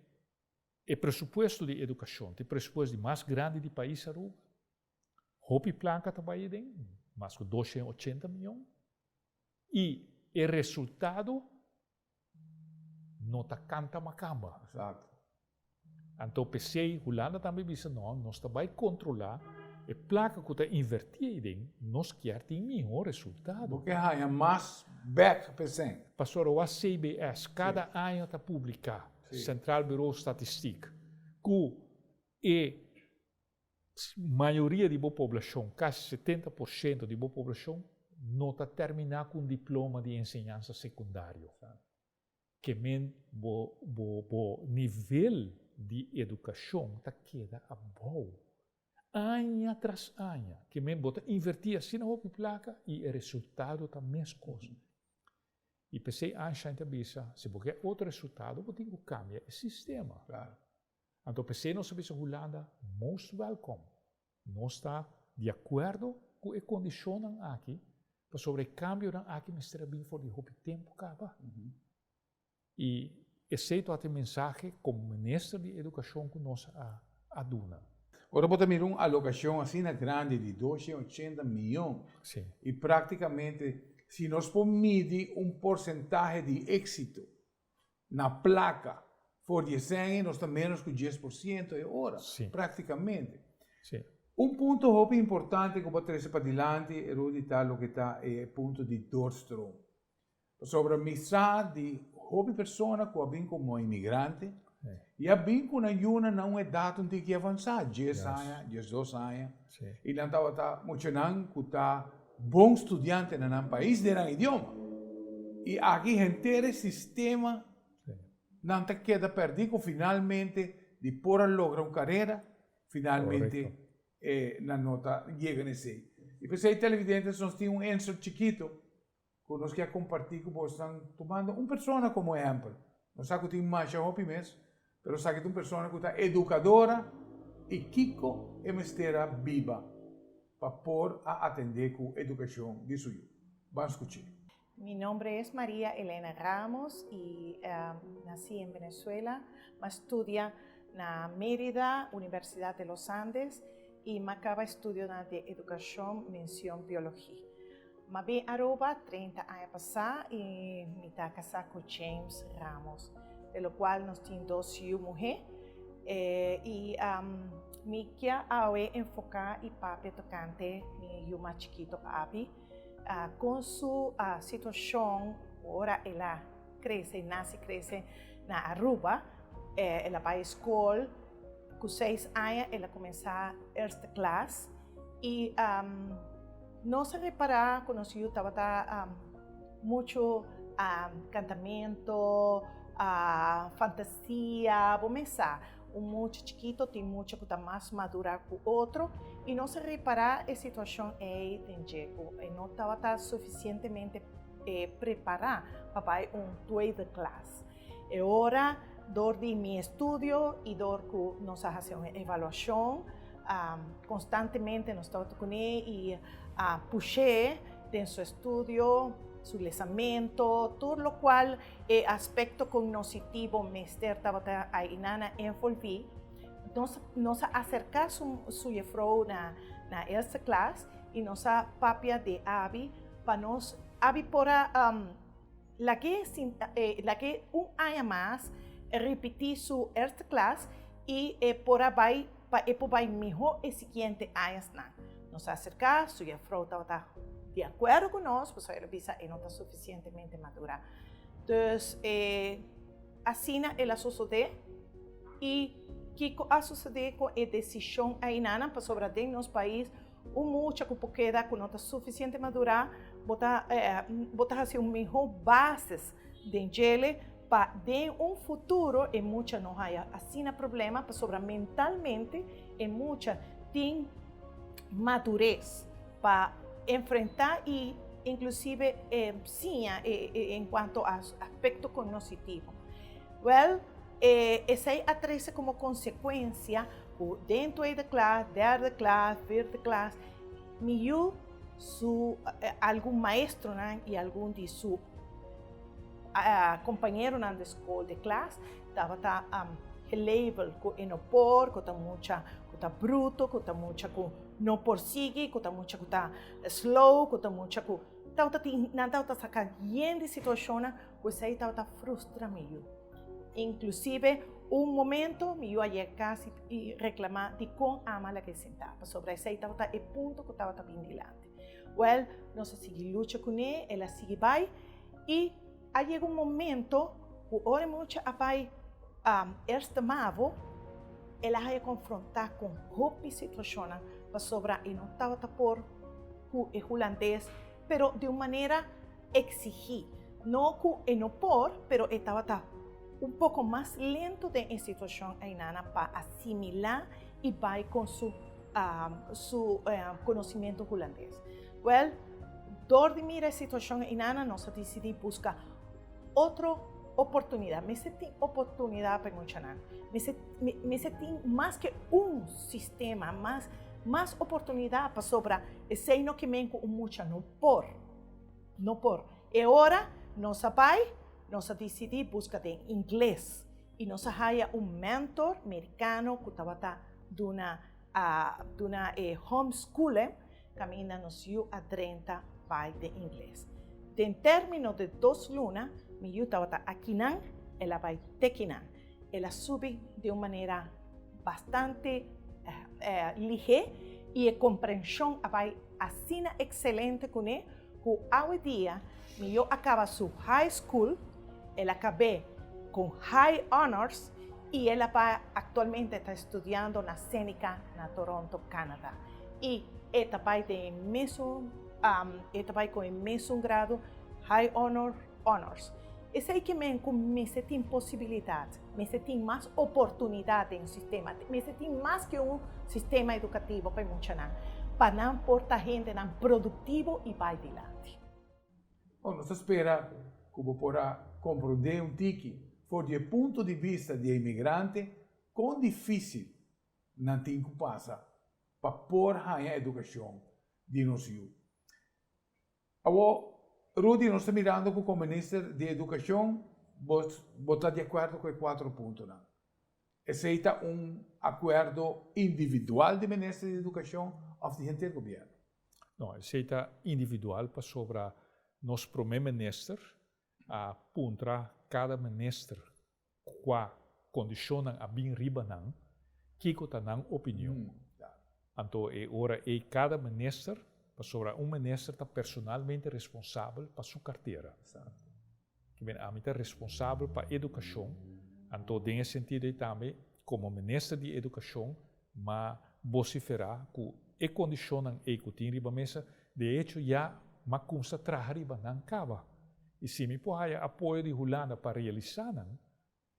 e presupuesto di edukashon ta e presupuesto di mas grandi di pais Aruba. Hopi plaka ta bai aden, mas ku 280 mion. I e resultado no ta kanta makamba. Exacto. Anto p'esei Hulanda tambe bisa no, nos ta bai kontrolá e plaka ku ta invertí eiden, nos kier tin mihó resultado. Bo ke haña mas bèk p'esei. Pasobra wak CBS kada aña ta publiká, Centraal Bureau Statistiek, ku e Mayoria di bo poblashon, kasi 70% di bo poblashon, no ta terminá ku un diploma di enseñansa sekundario. Ke men bo bo bo nivel di edukashon ta keda abou aña tras aña. Ke men bo ta invertí asina hopi plaka i e resultado ta meskos. I p'esei Einstein ta bisa, si bo ke otro resultado bo tin ku kambia e sistema. Anto p'esei nos a bisa Hulanda, most welcome. Nos ta di akuerdo ku e kondishonnan aki, pasobra e kambionan aki mester a bin for di hopi tempu kaba. I esei tabata e mensahe komo minister di edukashon ku nos a duna. Ora bo ta mira un alokashon asina grandi di 280 mion i praktikamente si nos por midi un porsentahe di éksito Na plaka, for di e sèn nos ta ménos ku 10% e ora, práktikamente. Un punto hopi importante ku bo a trese padilanti, Rudy, ta loke ta e punto di doorstroom. Pasobra mi sa di hopi persona ku a bin komo imigrante i a bin ku nan yunan na un edat un tiki avansá, dies aña, diesdos aña, i nan tabata muchanan ku ta bon studiante na nan pais den nan idioma. I aki henter e sistema nan ta keda pèrdí ku finalmente di por a logra un karera, finalmente nan no ta yega na esei. I p'esei televidentes nos tin un insert chikito ku nos ke a kompartí ku bosnan tumando un persona komo ehèmpel. Nos sa ku tin masha hopi mes, pero esaki ta un persona ku ta edukadora i kiko e mester a biba pa por a atendé ku edukashon di su yu. Ban skuch'é. Mi nombre es Maria Elena Ramos y nací en Venezuela. M'a studia na Mérida, Universidad de los Andes y m'a caba estudionan di Educacion mención Biologia. M'a bin Aruba 30 aña pasá y mi ta casá cu James Ramos, de lo cual nos tin dos yu muhé. Y mi kia awe enfoca y papia tocante mi yu mas chikito Abi. Con su situacion ora el a crece, nace y crece na Aruba, el a bay school, cu seis aña el a cuminsa eerste klas y nos a repara cu nos yu tabata mucho cantamento, fantasia, bo mes sa. Un mucha chikito tin mucha ku ta mas madurá ku otro i nos a ripará e situashon ei den dje ku e no tabata sufisientemente prepará pa bai un tweede klas. E ora dor di mi estudio i dor ku nos a hasi un evaluashon konstantemente nos tabata kuné i a push'é den su estudio, su lesamento, tur lokual E aspekto kognositivo mester tabata ainana envolví. Nos nos a aserká su su jefrou na na eerste klas i nos a papia di Abi pa nos Abi por a lag'é sinta lag'é un aña mas ripití su eerste klas i e por a bai pa e por bai mihó e siguiente añasnan. Nos a aserká, su jefrou tabata di akuerdo ku nos, pasobra el a bisa e no ta sufisientemente madurá. Dus e asina el a sosodé i kiko a sosodé ku e desishon ainana, pasobra den nos pais un mucha ku por keda ku no ta sufisiente madurá, bo ta bo ta hasi un mihó basis den djele pa den un futuro e mucha no haya asina problema pasobra mentalmente e mucha tin madures pa enfrenta y inclusive siña en cuanto a aspecto cognoscitivo. Wel, esey a trece como consecuencia cu den tweede klas, derde klas, vierde klas, mi yu su algun maestronan y algun di su Compañeronan di scol di klas tabata gelabel cu e no por, cu ta mucha cu ta bruto, cu ta mucha cu no por sigui, cu ta mucha cu ta slow, cu ta mucha cu tabata tin, nan tabata saca yen di situacionnan cu esey tabata frustra mi yu. Inclusive un momento mi yu a yega cas y reclama dicon ama laga e sinta, pasobra esey tabata e punto cu tabata bin dilanti. Wel, nos a sigui lucha kuné, el a sigui bai i a yega un momento ku ora e mucha a bai eerste mavo, el a haña konfrontá ku hopi situashonnan pasobra e no tabata por ku e hulandes, pero di un manera eksigí. No ku e no por, pero e tabata un poko mas lento den e situashon ainana pa asimilá i bai kon su su conocimiento hulandes. Wel, door di mira e situacion einana nos a dicidi busca otro oportunidad. Mester tin oportunidad pa e muchanan. Mester, mester tin mas ke un sistema, mas, mas oportunidad pasobra esey no ke men cu un mucha no por. No por. E ora nos a bay, nos a dicidi busca den ingles y nos a haya un mentor mericano cu tabata Duna a duna e homeschooling kaminda nos yu a drenta bai den ingles. Den término di dos luna mi yu tabata akinan, el a bai te kinan. El a subi di un manera bastante. lihé i e komprenshon a bai asina ekselente kuné ku awe dia mi yo a kaba su high school, el a kab'é ku high honors i el a bai aktualmente ta studiando na Seneca na Toronto, Canada. I e ta bai den e mesun e ta bai ku e mesun grado high honor honors. Esei ke men ku mester tin posibilidat, mester tin mas oportunidat den sistema, mester tin mas ke un sistema edukativo pa e muchanan, pa nan por ta hendenan produktivo i bai dilanti. Bon, nos ta spera ku bo por a komprondé un tiki for di e punto di bista di e imigrante kon difísil nan tin ku pasa pa por haña edukashon di nos yu. Awor, Rudy, nos ta mirando ku komo minister di edukashon bo bo ta di akuerdo ku e kuatro puntonan. Esei ta un akuerdo individual di minister di edukashon òf di henter gobièrnu? No, esei ta individual pasobra nos promé minister a puntra kada minister Kua kondishonnan a bin riba nan, kiko ta nan opinion? Anto e ora ei kada minister, pasobra un minister ta personalmente responsabel pa su kartera. Kimen ami ta responsabel pa edukashon, anto den e sentido ei tambe komo minister di edukashon m'a bosiferá ku e kondishonnan ei ku tin riba mesa, de echo ya m'a kumsa traha riba nan kaba. I si mi por haya apoyo di Hulanda pa realisá nan,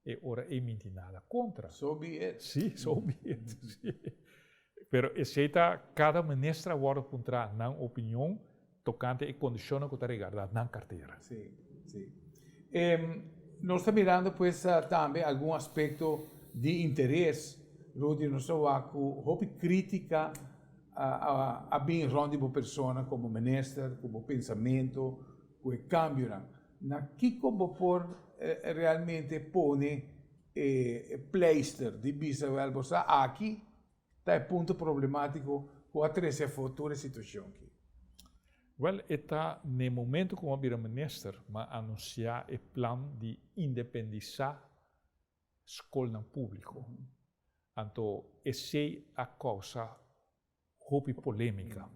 e ora ei mi tin nada kontra. So be it. Sí, so be it, sí. Pero esei ta kada minister a wòrdu puntrá nan opinion tokante e kondishonnan ku ta regardá nan kartera. Sí, sí. Nos ta mirando pues tambe algun aspekto di interes, Rudy, nos ta wak ku hopi krítika a bin rònt di bo persona komo minister, ku bo pensamentu, ku e kambionan. Na kiko bo por realmente pone e pleister di bisa wèl bo sa aki ta e punto problemátiko ku a trese afó tur e situashon aki? Wèl, e ta n'e momento ku mi a bira minister, mi a anunsiá e plan di independisá skolnan públiko. Anto esei a kousa hopi polémika.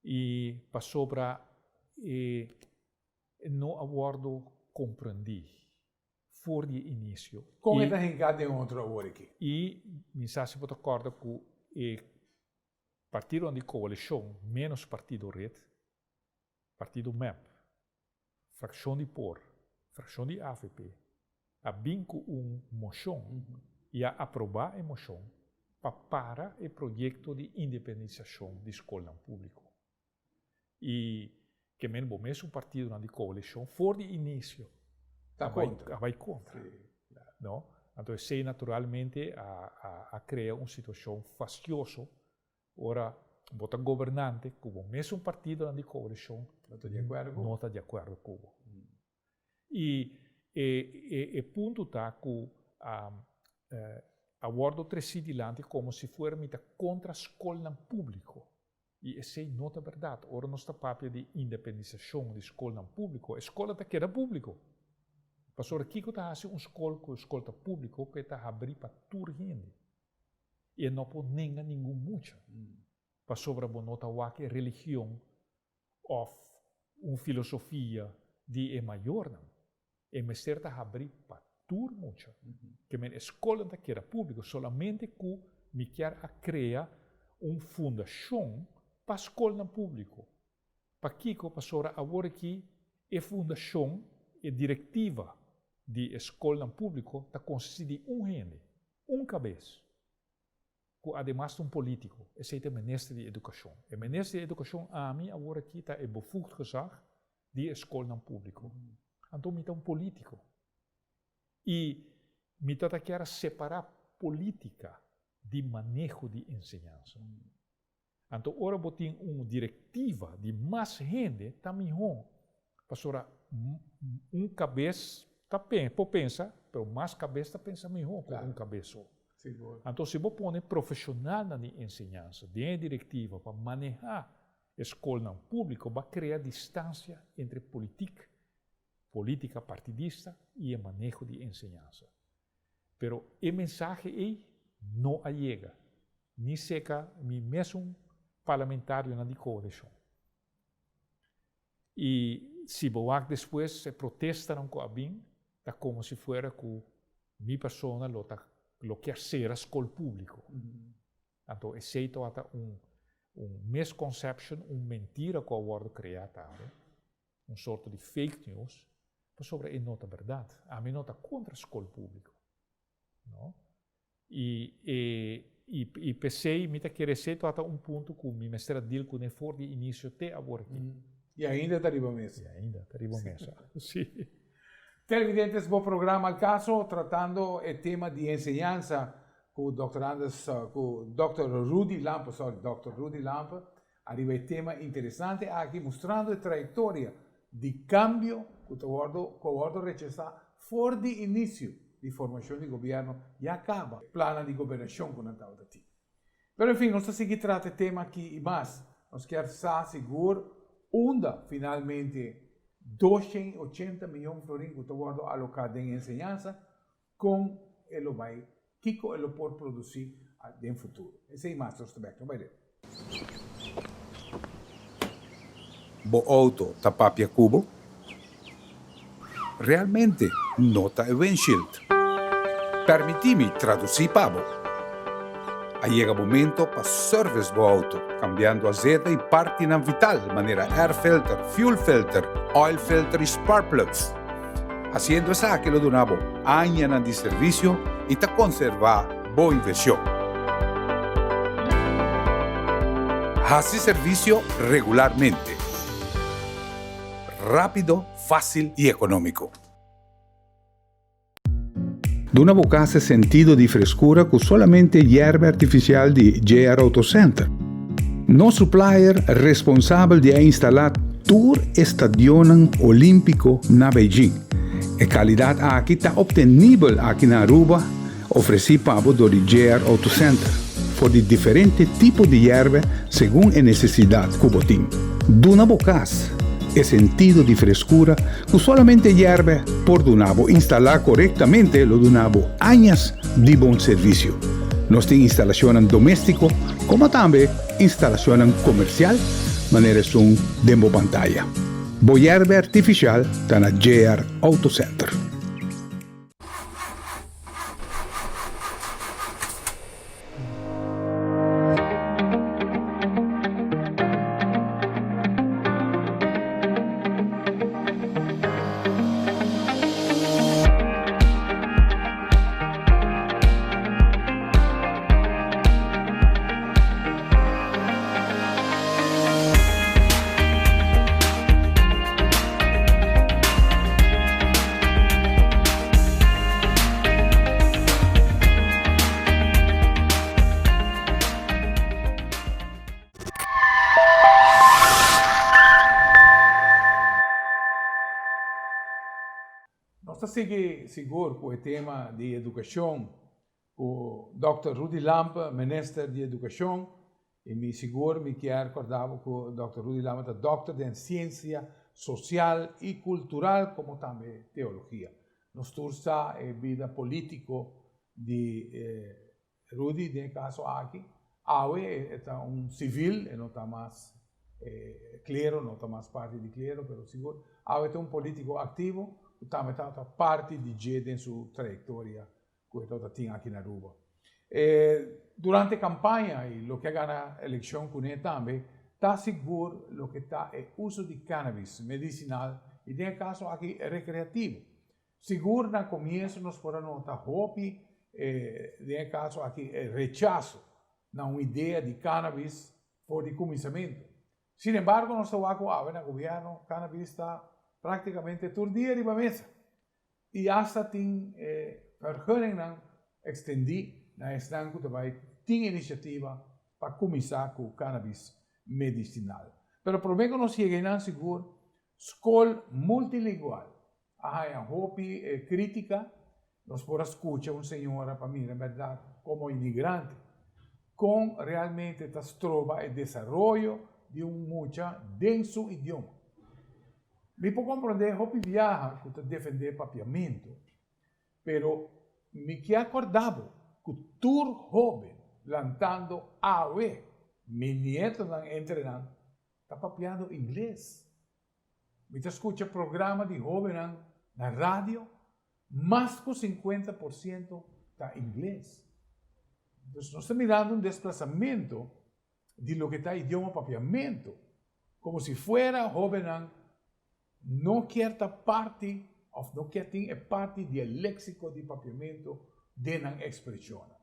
I pasobra e no a wòrdu komprendí for di e inisio. Kon e ta hinká den otro awor aki? I mi sa si bo ta kòrda ku e partidonan di koalishon ménos partido red, partido mep, frakshon di por, frakshon di avp, a bin ku un moshon i a aprobá e moshon pa para e proyekto di independisashon di skolnan públiko. I ke men bo mesun partidonan di koalishon for di inisio Ta kontra. a bai kontra. No? Anto esei naturalmente a a krea un situashon fastioso ora bo ta gobernante ku bo mesun partidonan di koalishon No ta di akuerdo ku bo. no ta di akuerdo ku bo. I e e e punto ta ku a wòrdu tresí dilanti komo si fuera mi ta kontra skolnan públiko. I esei no ta bèrdat. Ora nos ta papia di independisashon di skolnan públiko, e skola ta keda públiko. Pasobra kiko ta hasi un skol ku e skol ta públiko? Ku e ta habrí pa tur hende. I e no por nenga ningun mucha. Pasobra bo no ta wak e religion òf un filosofia di e mayornan. E mester ta habrí pa tur mucha. Ke men e skolnan ta keda públiko solamente ku mi kier a krea un fundashon pa skolnan públiko. Pakiko? Pasobra awor aki e fundashon, e direktiva di e skolnan públiko ta konsistí di un hende, un kabes. Ku ademas ta un polítiko, esei ta e minister di edukashon. E minister di edukashon ami awor aki ta e bevoegd gezag di e skolnan públiko. Anto mi ta un polítiko. I mi ta ta kier a separá polítika di maneho di enseñansa. Anto ora bo tin un direktiva di mas hende ta mihó, pasobra un kabes ta por pensa, pero mas kabes ta pensa mihó ku un kabes so. Anto si bo pone profeshonalnan di enseñansa den e direktiva pa manehá e skolnan públiko bo a krea distansia entre politik, polítika partidista i e maneho di enseñansa. Pero e mensahe ei no a yega. Ni seka mi mesun parlamentarionan di koalishon. I si bo wak despues e protestanan ku a bin ta komo si fuera ku mi persona lo ta lo kier sera skol públiko. Anto esei tabata un un misconception, un mentira ku a wòrdu kreá tambe, un sorto di fake news, pasobra e no ta bèrdat. Ami no ta kontra skol públiko. No. I e i i p'esei mi ta kere esei tabata un punto ku mi mester a deal kuné for di inisio te awor aki. I ainda ta riba mesa. I ainda ta riba mesa, si. Televidentes, bo programa Al Caso tratando e tema di enseñansa ku Dòkter Anders ku Dòkter Rudy Lampe, sorry, Dòkter Rudy Lampe, ariba e tema interesante aki mustrando e trayektoria di kambio ku ta wòrdu ku a wòrdu rechasá for di inisio di formashon di gobièrnu ya kaba plannan di gobernashon ku nan tabata tin. Pero en fin, nos ta sigui trata e tema aki i mas. Nos kier sa sigur unda finalmente 280 miyon florin ku ta wòrdu aloká den enseñansa Kon e lo bai, kiko e lo por produsí den futuro. Esei mas nos ta bek, no bai leu. Bo auto ta papia ku bo? Realmente no ta e windshield. Permití mi tradusí pa bo. A yega momento pa service bo auto, cambiando azeta y partinan vital manera air filter, fuel filter, oil filter y spark plugs. Haciendo esaki lo duna bo añanan di servicio y ta conserva bo inversion. Haci servicio regularmente. Rapido, facil y economico. Duna bo cas e sentido di frescura cu solamente yerba artificial di JR Auto Center. Nos supplier responsabel di a instala tur e stadionnan Olimpico na Beijing. E calidad aki ta obtenibel aki na Aruba, ofreci pa bo dor di JR Auto Center, for di diferente tipo di yerba segun e necesidad cu bo tin. Duna bo cas e sentido di frescura Ku solamente yèrbe por duna bo instalá korektamente lo duna bo añas di bon servisio. Nos tin instalashonnan doméstiko komo tambe instalashonnan komersial manera esun den bo pantaya. Bo yèrbe artifisial ta na JR Auto Center. Nos ta sigui sigur ku e tema di edukashon ku Dòkter Rudy Lampe, Minister di Edukashon, i mi sigur mi kier kòrda bo ku Dòkter Rudy Lampe ta dòkter den siensia sosial i kultural komo tambe teologia. Nos tur sa e bida polítiko di Rudy den e kaso aki. Awe e ta un sivil, e no ta mas klero, no ta mas parti di klero, pero sigur awe ta un polítiko aktivo ku tambe tabata parti di dje den su trayektoria ku e tabata tin aki na Aruba. E durante kampaña i loke a gana elekshon kuné tambe ta sigur loke ta e uso di cannabis medisinal i den e kaso aki rekreativo. Sigur na komienso nos por a nota hopi den e kaso aki e rechaso na un idea di cannabis for di kuminsamentu. Sin embargo nos ta wak ku awe na gobièrnu cannabis ta praktikamente tur dia riba mesa. I asta tin e vergunningnan ekstendí na esnan ku ta bai tin inisiativa pa kuminsá ku cannabis medisinal. Pero promé ku nos yega einan sigur skol multilingual a haña hopi krítika. Nos por a skucha un señora pa mira bèrdat komo inmigrante kon realmente ta stroba e desaroyo di un mucha den su idioma. Mi por komprondé hopi biaha ku ta defendé papiamentu, pero mi ke akordá bo ku tur hóben lantando awe, mi nietonan entre nan, ta papiando ingles. Mi ta skucha programa di hóbennan na radio, mas ku 50% ta ingles. Dus nos ta mirando un desplasamentu di loke ta idioma papiamentu, komo si fuera hóbennan no kier ta parti òf no kier tin e parti di e léksiko di papiamentu den nan ekspreshonnan.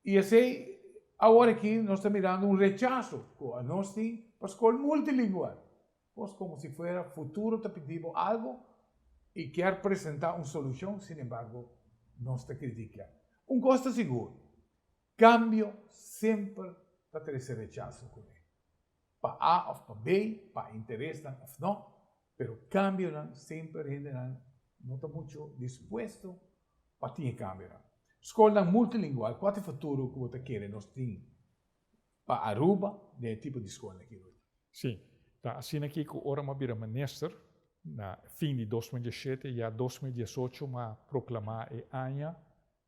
I esei awor aki nos ta mirando un rechaso ku anos tin pa skol multilingual. Kos komo si fuera futuro ta pidi bo algu i kier presentá un solushon, sin embargo nos ta kritiká. Un kos ta sigur, kambio semper ta trese rechaso kuné. Pa A òf pa B, pa interesnan òf no, pero kambionan semper hendenan no ta mucho dispuesto pa tin e kambionan. Skolnan multilingual, kua ta e futuro ku bo ta kere nos tin pa Aruba den e tipo di skolnan aki Rudy? Sí, ta asina aki ku ora mi a bira minister na fin di 2017 ya 2018 mi a proklamá e aña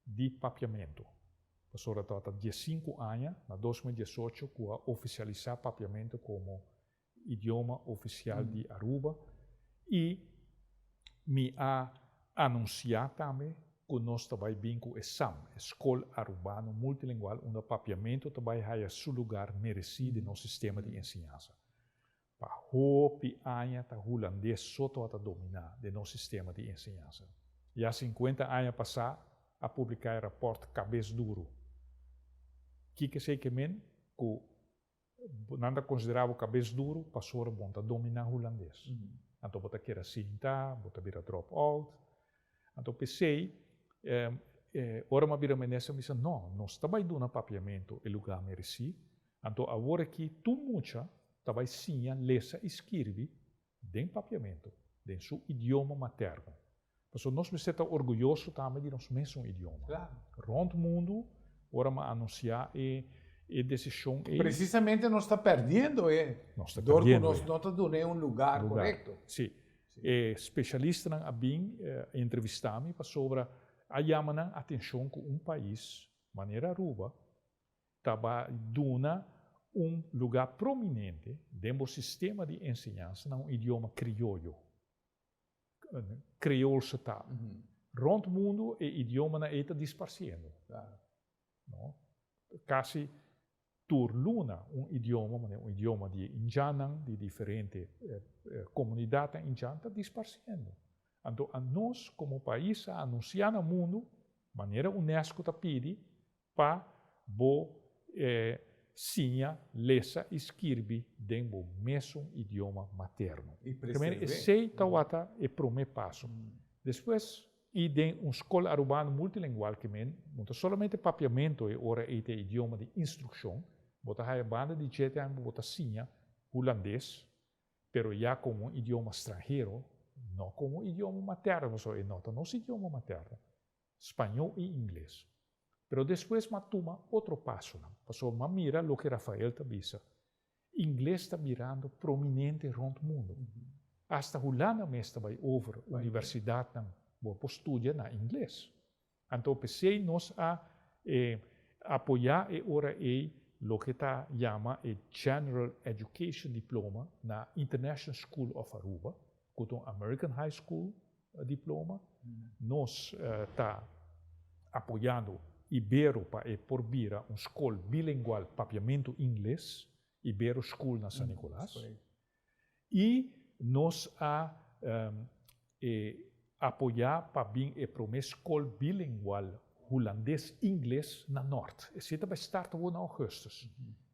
di papiamentu. Pasobra tabata 15 aña na 2018 ku a ofisialisá papiamentu komo idioma ofisial di Aruba i mi a anunsiá tambe ku nos ta bai bin ku e sam, e Skol Arubano Multilingual unda papiamentu ta bai haya su lugar meresí den nos sistema di enseñansa. Pa hopi aña ta hulandes so tabata dominá den nos sistema di enseñansa. Ya 50 aña pasá a publiká e rapòrt Kabes Duru. Kiko esei ke men? Ku nan ta konsiderá bo kabes duru pasobra bo no ta dominá hulandes. Anto bo ta keda sinta, bo ta bira drop out. Anto p'esei, ora mi a bira minister mi bisa, no, nos ta bai duna papiamentu e lugá meresí. Anto awor aki tur mucha ta bai siña lesa i skirbi den papiamentu, den su idioma materno. Pasobra nos mester ta orguyoso tambe di nos mesun idioma. Rond mundu, ora mi a anunsiá e e desishon ei. Presisamente nos ta perdiendo e. Nos ta Dor ku perdiendo nos e. no ta dun'é un lugar Lugar. korekto. Sí. E spesialistanan a bin entrevistá mi pasobra a yama nan atenshon ku un pais manera Aruba ta bai duna un lugá prominente den bo sistema di enseñansa na un idioma krioyo, kreolse taal. Rònt mundu e idiomanan ei ta disparsiendo. No? Kasi tur luna un idioma, manera un idioma di e indjannan, di diferente komunidatnan indjan ta disparsiendo. Anto anos komo pais a anunsiá na mundu, manera UNESCO ta pidi, Pa bo siña lesa i skirbi den bo mesun idioma materno. Primer esei tawata e prome paso. Despues i den un skol arubano multilingual ke men no ta solamente papiamento e ora ei ta e idioma di instrukshon, bo ta haya banda di dje tempu bo ta siña hulandes, pero ya komo un idioma stranhero, no komo idioma materno, pasobra e no ta nos idioma materno. Spañó i ingles. Pero despues m'a tuma otro pasonan, pasobra m'a mira loke Rafael ta bisa, ingles ta birando prominente rond mundu. Asta Hulanda mes ta bai over universidatnan bo por studia na ingles. Anto p'esei nos a apoyá e ora ei loke ta yama e General Education Diploma na International School of Aruba, ku ta un American High School diploma. Nos ta apoyando Ibero pa e por bira un skol bilingual papiamentu-ingles, Ibero School na San Nicolas. I nos a apoyá pa bin e promé skol bilingual hulandes-ingles na Nort. Esei ta bai start awor na ougùstùs.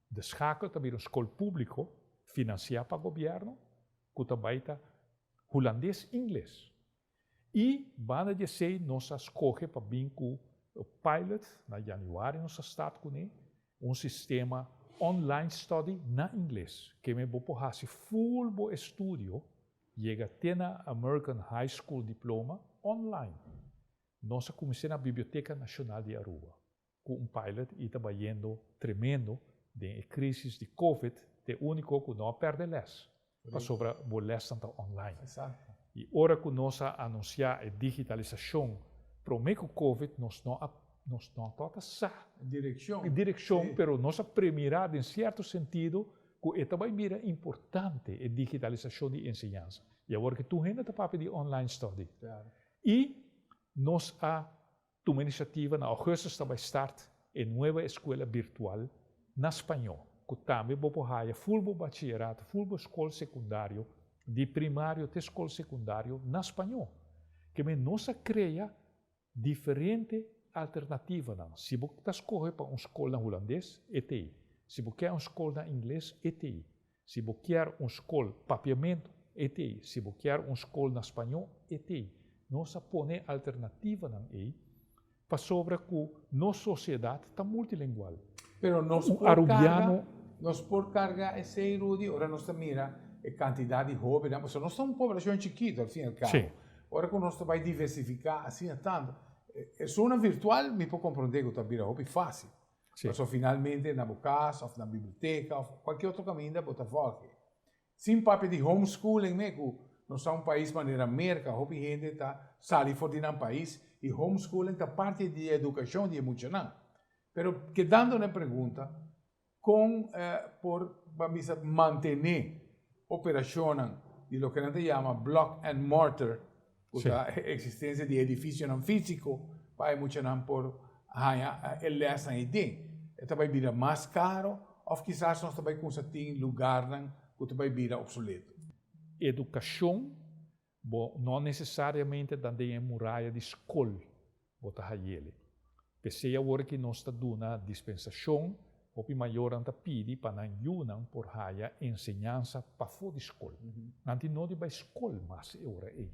De Schakel ta bira un skol públiko finansiá pa gobièrnu ku ta bai ta Hulandes Ingles. I banda di esei nos a skohe pa bin ku pilot, na januari nos a start kuné, un sistema online study na ingles. Keme bo por hasi full bo estudio, yega te na American High School Diploma online. Nos a kumins'é na Biblioteka Nashonal di Aruba. Ku un pilot i ta bayendo tremendo den e crisis di covid t'e unico ku no a perde les pasobra bo lesnan ta online. I ora ku nos a anuncia e digitalisacion prome ku covid nos no a. Nos no tabata sa. Direkshon. E direkshon, pero nos a premirá den sierto sentido ku e ta bai bira importante e digitalisashon di enseñansa. I awor ke tur hende ta papia di online study. I nos a tuma inisiativa na ougùstus ta bai start e nueva eskuela birtual na spañó, ku tambe bo por haya ful bo bachillerato, ful bo skol sekundario, di primario te skol sekundario na spañó. Ke men nos a krea Diferente alternativanan. Si bo ta skohe pa un skol na hulandes, e t'ei. Si bo kier un skol na ingles, e t'ei. Si bo kier un skol papiamentu, e t'ei. Si bo kier un skol na spañó, e t'ei. Nos a pone e alternativanan ei pasobra ku nos sosiedat ta multilengual. Pero nos Un por karga, arubiano. nos por karga esei, Rudy, ora nos ta mira e kantidat di hóbennan, pasobra nos ta un poblashon chikitu al fin i al kabo. Sí. Ora ku nos ta bai diversifiká asina tantu, e zona virtual mi por komprondé ku ta bira hopi fásil. Sí. Pasobra finalmente na bo kas òf na biblioteka òf kualke otro kaminda bo ta vòlge. Sin papia di homeschooling me ku nos ta un pais manera Merka, hopi hende ta sali for di nan pais i homeschooling ta parti di e edukashon di e muchanan. Pero kedando na e pregunta, Kon por ban bisa mantené operashonnan di loke nan ta yama block and mortar, ku ta eksistensia di edifisionan físiko pa e muchanan por haña e lèsnan ei den? E ta bai bira mas karo òf kisas nos ta bai kumsa tin lugarnan ku ta bai bira opsoleto? Edukashon Bo no necesariamente ta den e muraya di scol bo ta hayele. P'esey awor ki nos ta duna dispensacion, hopi mayornan ta pidi pa nan yunan por haya enseñansa pafó di scol. Nan tin no di bay scol mas e ora ey.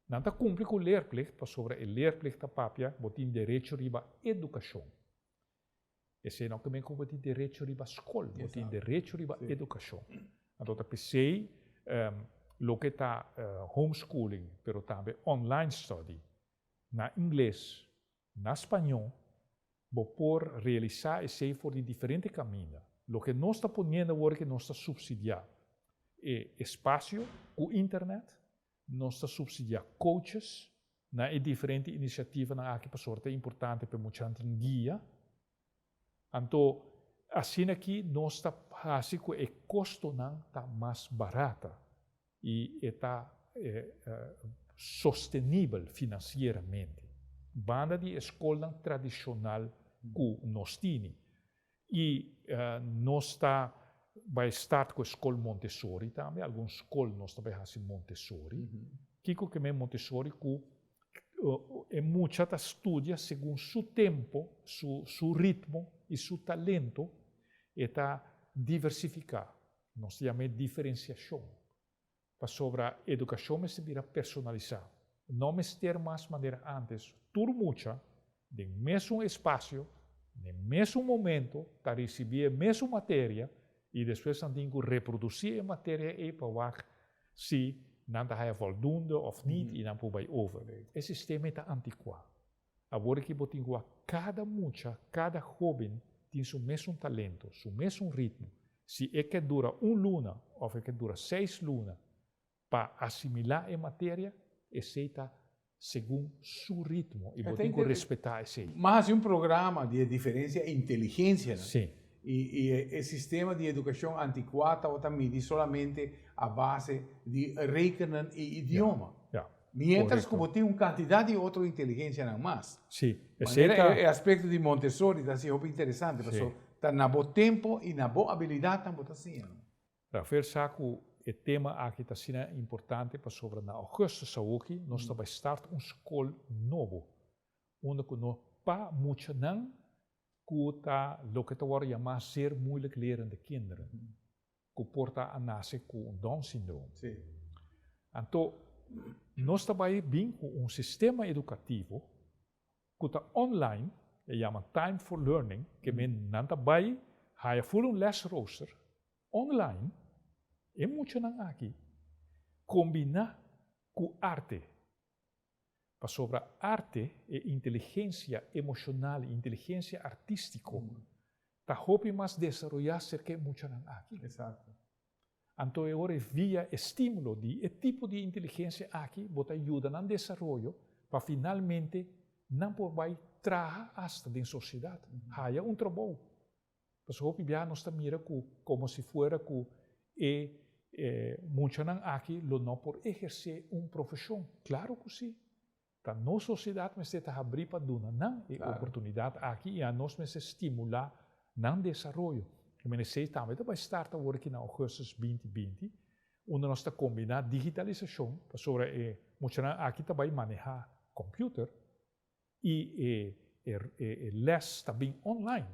Nan ta cumpli cu leerplicht pasobra e leerplicht ta papia bo tin derecho riba educacion. Esei no ke men ku bo tin derecho riba skol, bo tin derecho riba edukashon. Anto ta p'esei loke ta homeschooling pero tambe online study na ingles, na spañó, bo por realisá esei for di diferente kaminda. Loke nos ta poniendo awor ke nos ta supsidiá e espasio ku internet, Nos ta subsidiá coaches na e diferente inisiativanan aki pasobra ta importante pa e muchanan tin guia. Anto asina aki nos ta hasi ku e kostonan ta mas barata i e ta sostenibel finansieramente. Banda di e skolnan tradishonal ku nos tini. I nos ta bai start ku e skol Montessori tambe, algun skol nos ta bai hasi Montessori. Kiko ke men Montessori? Ku e mucha ta studia segun su tempo, su ritmo i su talento, e ta diversifiká. Nos ta yam'é diferensiashon. Pasobra edukashon mester bira personalisá. No mester mas manera ántes, tur mucha den mesun espasio, den mesun momento ta risibí e mesun materia i despues nan tin ku reprodusí e materia ei pa wak si nan ta haya voldoende òf nit i nan por bai over. E sistema ei ta antikuá. Awor aki bo tin ku wak kada mucha, kada hóben tin su mesun talento, su mesun ritmo. Si e ke dura un luna òf e ke dura seis luna pa asimilá e materia, esei ta segun su ritmo i bo tin ku respetá esei. Mas hasi un programa di e diferensia inteligensianan. Sí. I e sistema di edukashon antikuá tabata midi solamente a base di rekenen i idioma. Ja. Mientras ku bo tin un kantidat di otro inteligensianan mas. Sí, esei Manera ta. e aspekto di Montessori ta hasi hopi interesante, pasobra ta na bo tempo i na bo abilidatnan bo ta siña. Rafael sa ku e tema aki ta asina importante pasobra na augustus awoki nos ta bai start un skol nobo unda ku no pa muchanan ku ta loke ta wòrdu yamá zeer moeilijk lerende kinderen. Ku por ta a nase ku un Down syndroom. Anto, nos ta bai bin ku un sistema edukativo ku ta online, e yama Time for Learning, ke men nan ta bai haya ful un lesrooster online, e muchanan aki kombiná ku arte. Pasobra arte, e inteligensia emoshonal i inteligensia artístiko ta hopi mas desaroyá serka e muchanan aki. Anto e ora e via e stímulo di e tipo di inteligensia aki bo ta yuda nan desaroyo pa finalmente nan por bai. traha asta den sosiedat, haya un trabou. Pasobra hopi biaha nos ta mira ku komo si fuera ku e muchanan aki lo no por ehersé un profeshon. Klaro ku si. Ta nos sosiedat mester ta habrí pa duna nan e oportunidat aki i anos mester stimulá nan desaroyo. E MNC tambe ta bai start awor aki na ougùstùs 2020, unda nos ta kombiná digitalisashon, pasobra e muchanan aki ta bai manehá kòmpiuter i e e lès ta bin online.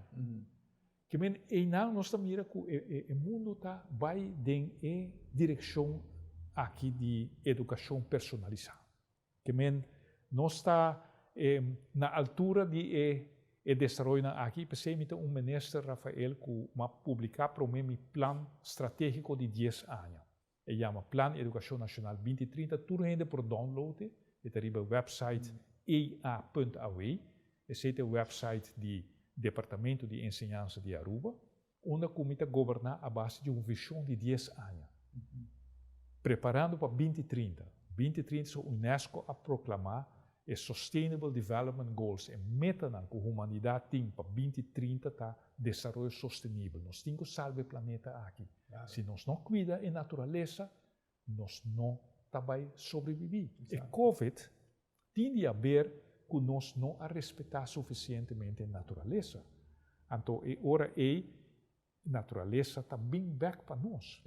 Ke men einan nos ta mira ku e mundu ta bai den e direkshon aki di edukashon personalisá. Ke men nos ta na altura di e e desaroyonan aki i p'esei mi ta un minister, Rafael, ku m'a publiká promé mi plan stratégiko di dies aña. E yama Plan Edukashon Nashonal 2030, tur hende por download e, e ta riba e website ea.aw, esei ta e website di Departamento di Enseñansa di Aruba. Unda ku mi ta goberná a base di un vishon di dies aña, preparando pa 2030. 2030 so UNESCO a proklamá e Sustainable Development Goals, e metanan ku humanidat tin pa 2030 ta desaroyo sostenibel. Nos tin ku salba e planeta aki. Si nos no kuida e naturalesa, nos no ta bai sobrebibí. E Covid tin di haber ku nos no a respetá sufisientemente naturalesa. Anto e ora ei naturalesa ta bin bèk pa nos.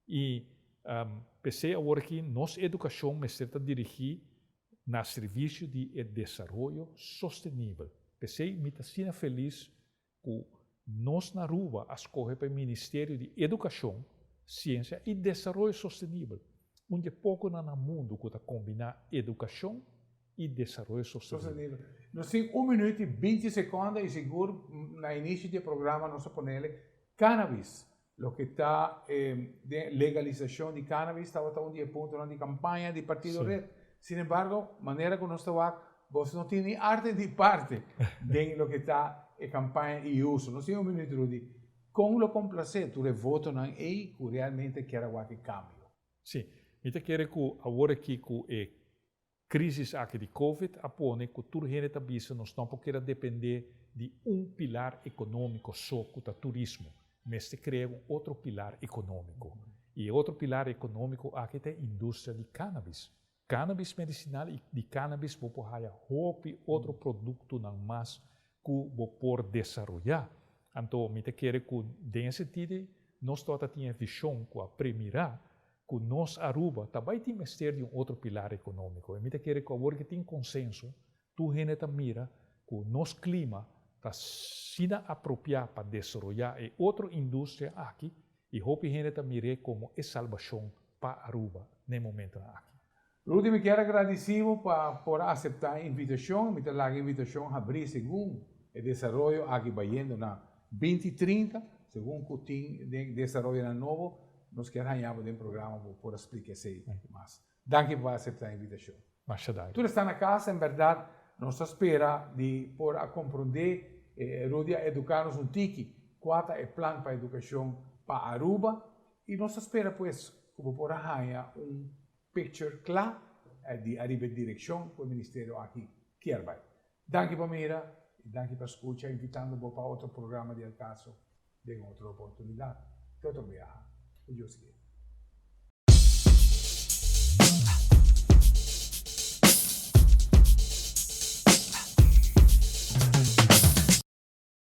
I p'esei awor aki nos edukashon mester ta dirigí na servisio di e desaroyo sostenibel. P'esei mi ta asina felis ku nos na Aruba a skohe pa e Ministerio di Edukashon, Siensia i Desaroyo Sostenibel, un di e pokonan na mundu ku ta kombiná edukashon i desaroyo sostenibel. Nos tin un minuut i 20 sekonda i sigur na inisio di e programa nos a ponele cannabis, loke ta e legalisashon di cannabis tabata un di e puntonan di kampaña di Partido Red. Sin embargo, manera ku nos ta wak, bos no tin ni arte ni parte den loke ta e kampaña i uso. Nos tin un minuut, Rudy. Kon lo komplasé tur e votonan ei ku realmente kier a wak e kambio? Sí, mi ta kere ku awor aki ku e Crisis aki di Covid a pone cu tur hende ta bisa nos no por keda depende di un pilar economico so cu ta turismo. Mester crea un otro pilar economico. Y e otro pilar economico aki ta e industria di cannabis. Cannabis medicinal y di cannabis bo por haya hopi otro productonan mas cu bo por desaroya. Anto mi ta kere cu den e sentido ey nos tabata tin e vision cu a premira cu nos Aruba ta bay tin mester di un otro pilar economico. Y mi ta kere cu awor ki tin consenso, tur hende ta mira cu nos clima ta asina apropia pa desaroya e otro industria aki y hopi hende ta mir'e como e salbacion pa Aruba n'e momentonan aki. Rudy, mi kier a gradici bo pa por a acepta e invitacion. Mi ta laga e invitacion habri segun e desaroyo aki bayendo na 2030, segun cu tin den desaroyonan nobo, nos kier haña bo den programa bo por a splica esey mas. Danki pa acepta e invitacion. Masha danki. Tur esnan na casa, en berdad nos ta spera di por a comprende, Rudy a educa nos un tiki cua ta e plan pa educacion pa Aruba y nos ta spera pues cu bo por a haña un picture cla di ariba e direccion cu e ministerio aki kier bay. Danki pa mira y danki pa scucha invitando bo pa otro programa di Al Caso den otro oportunidad. Te otro biaha. Cu Dios guia.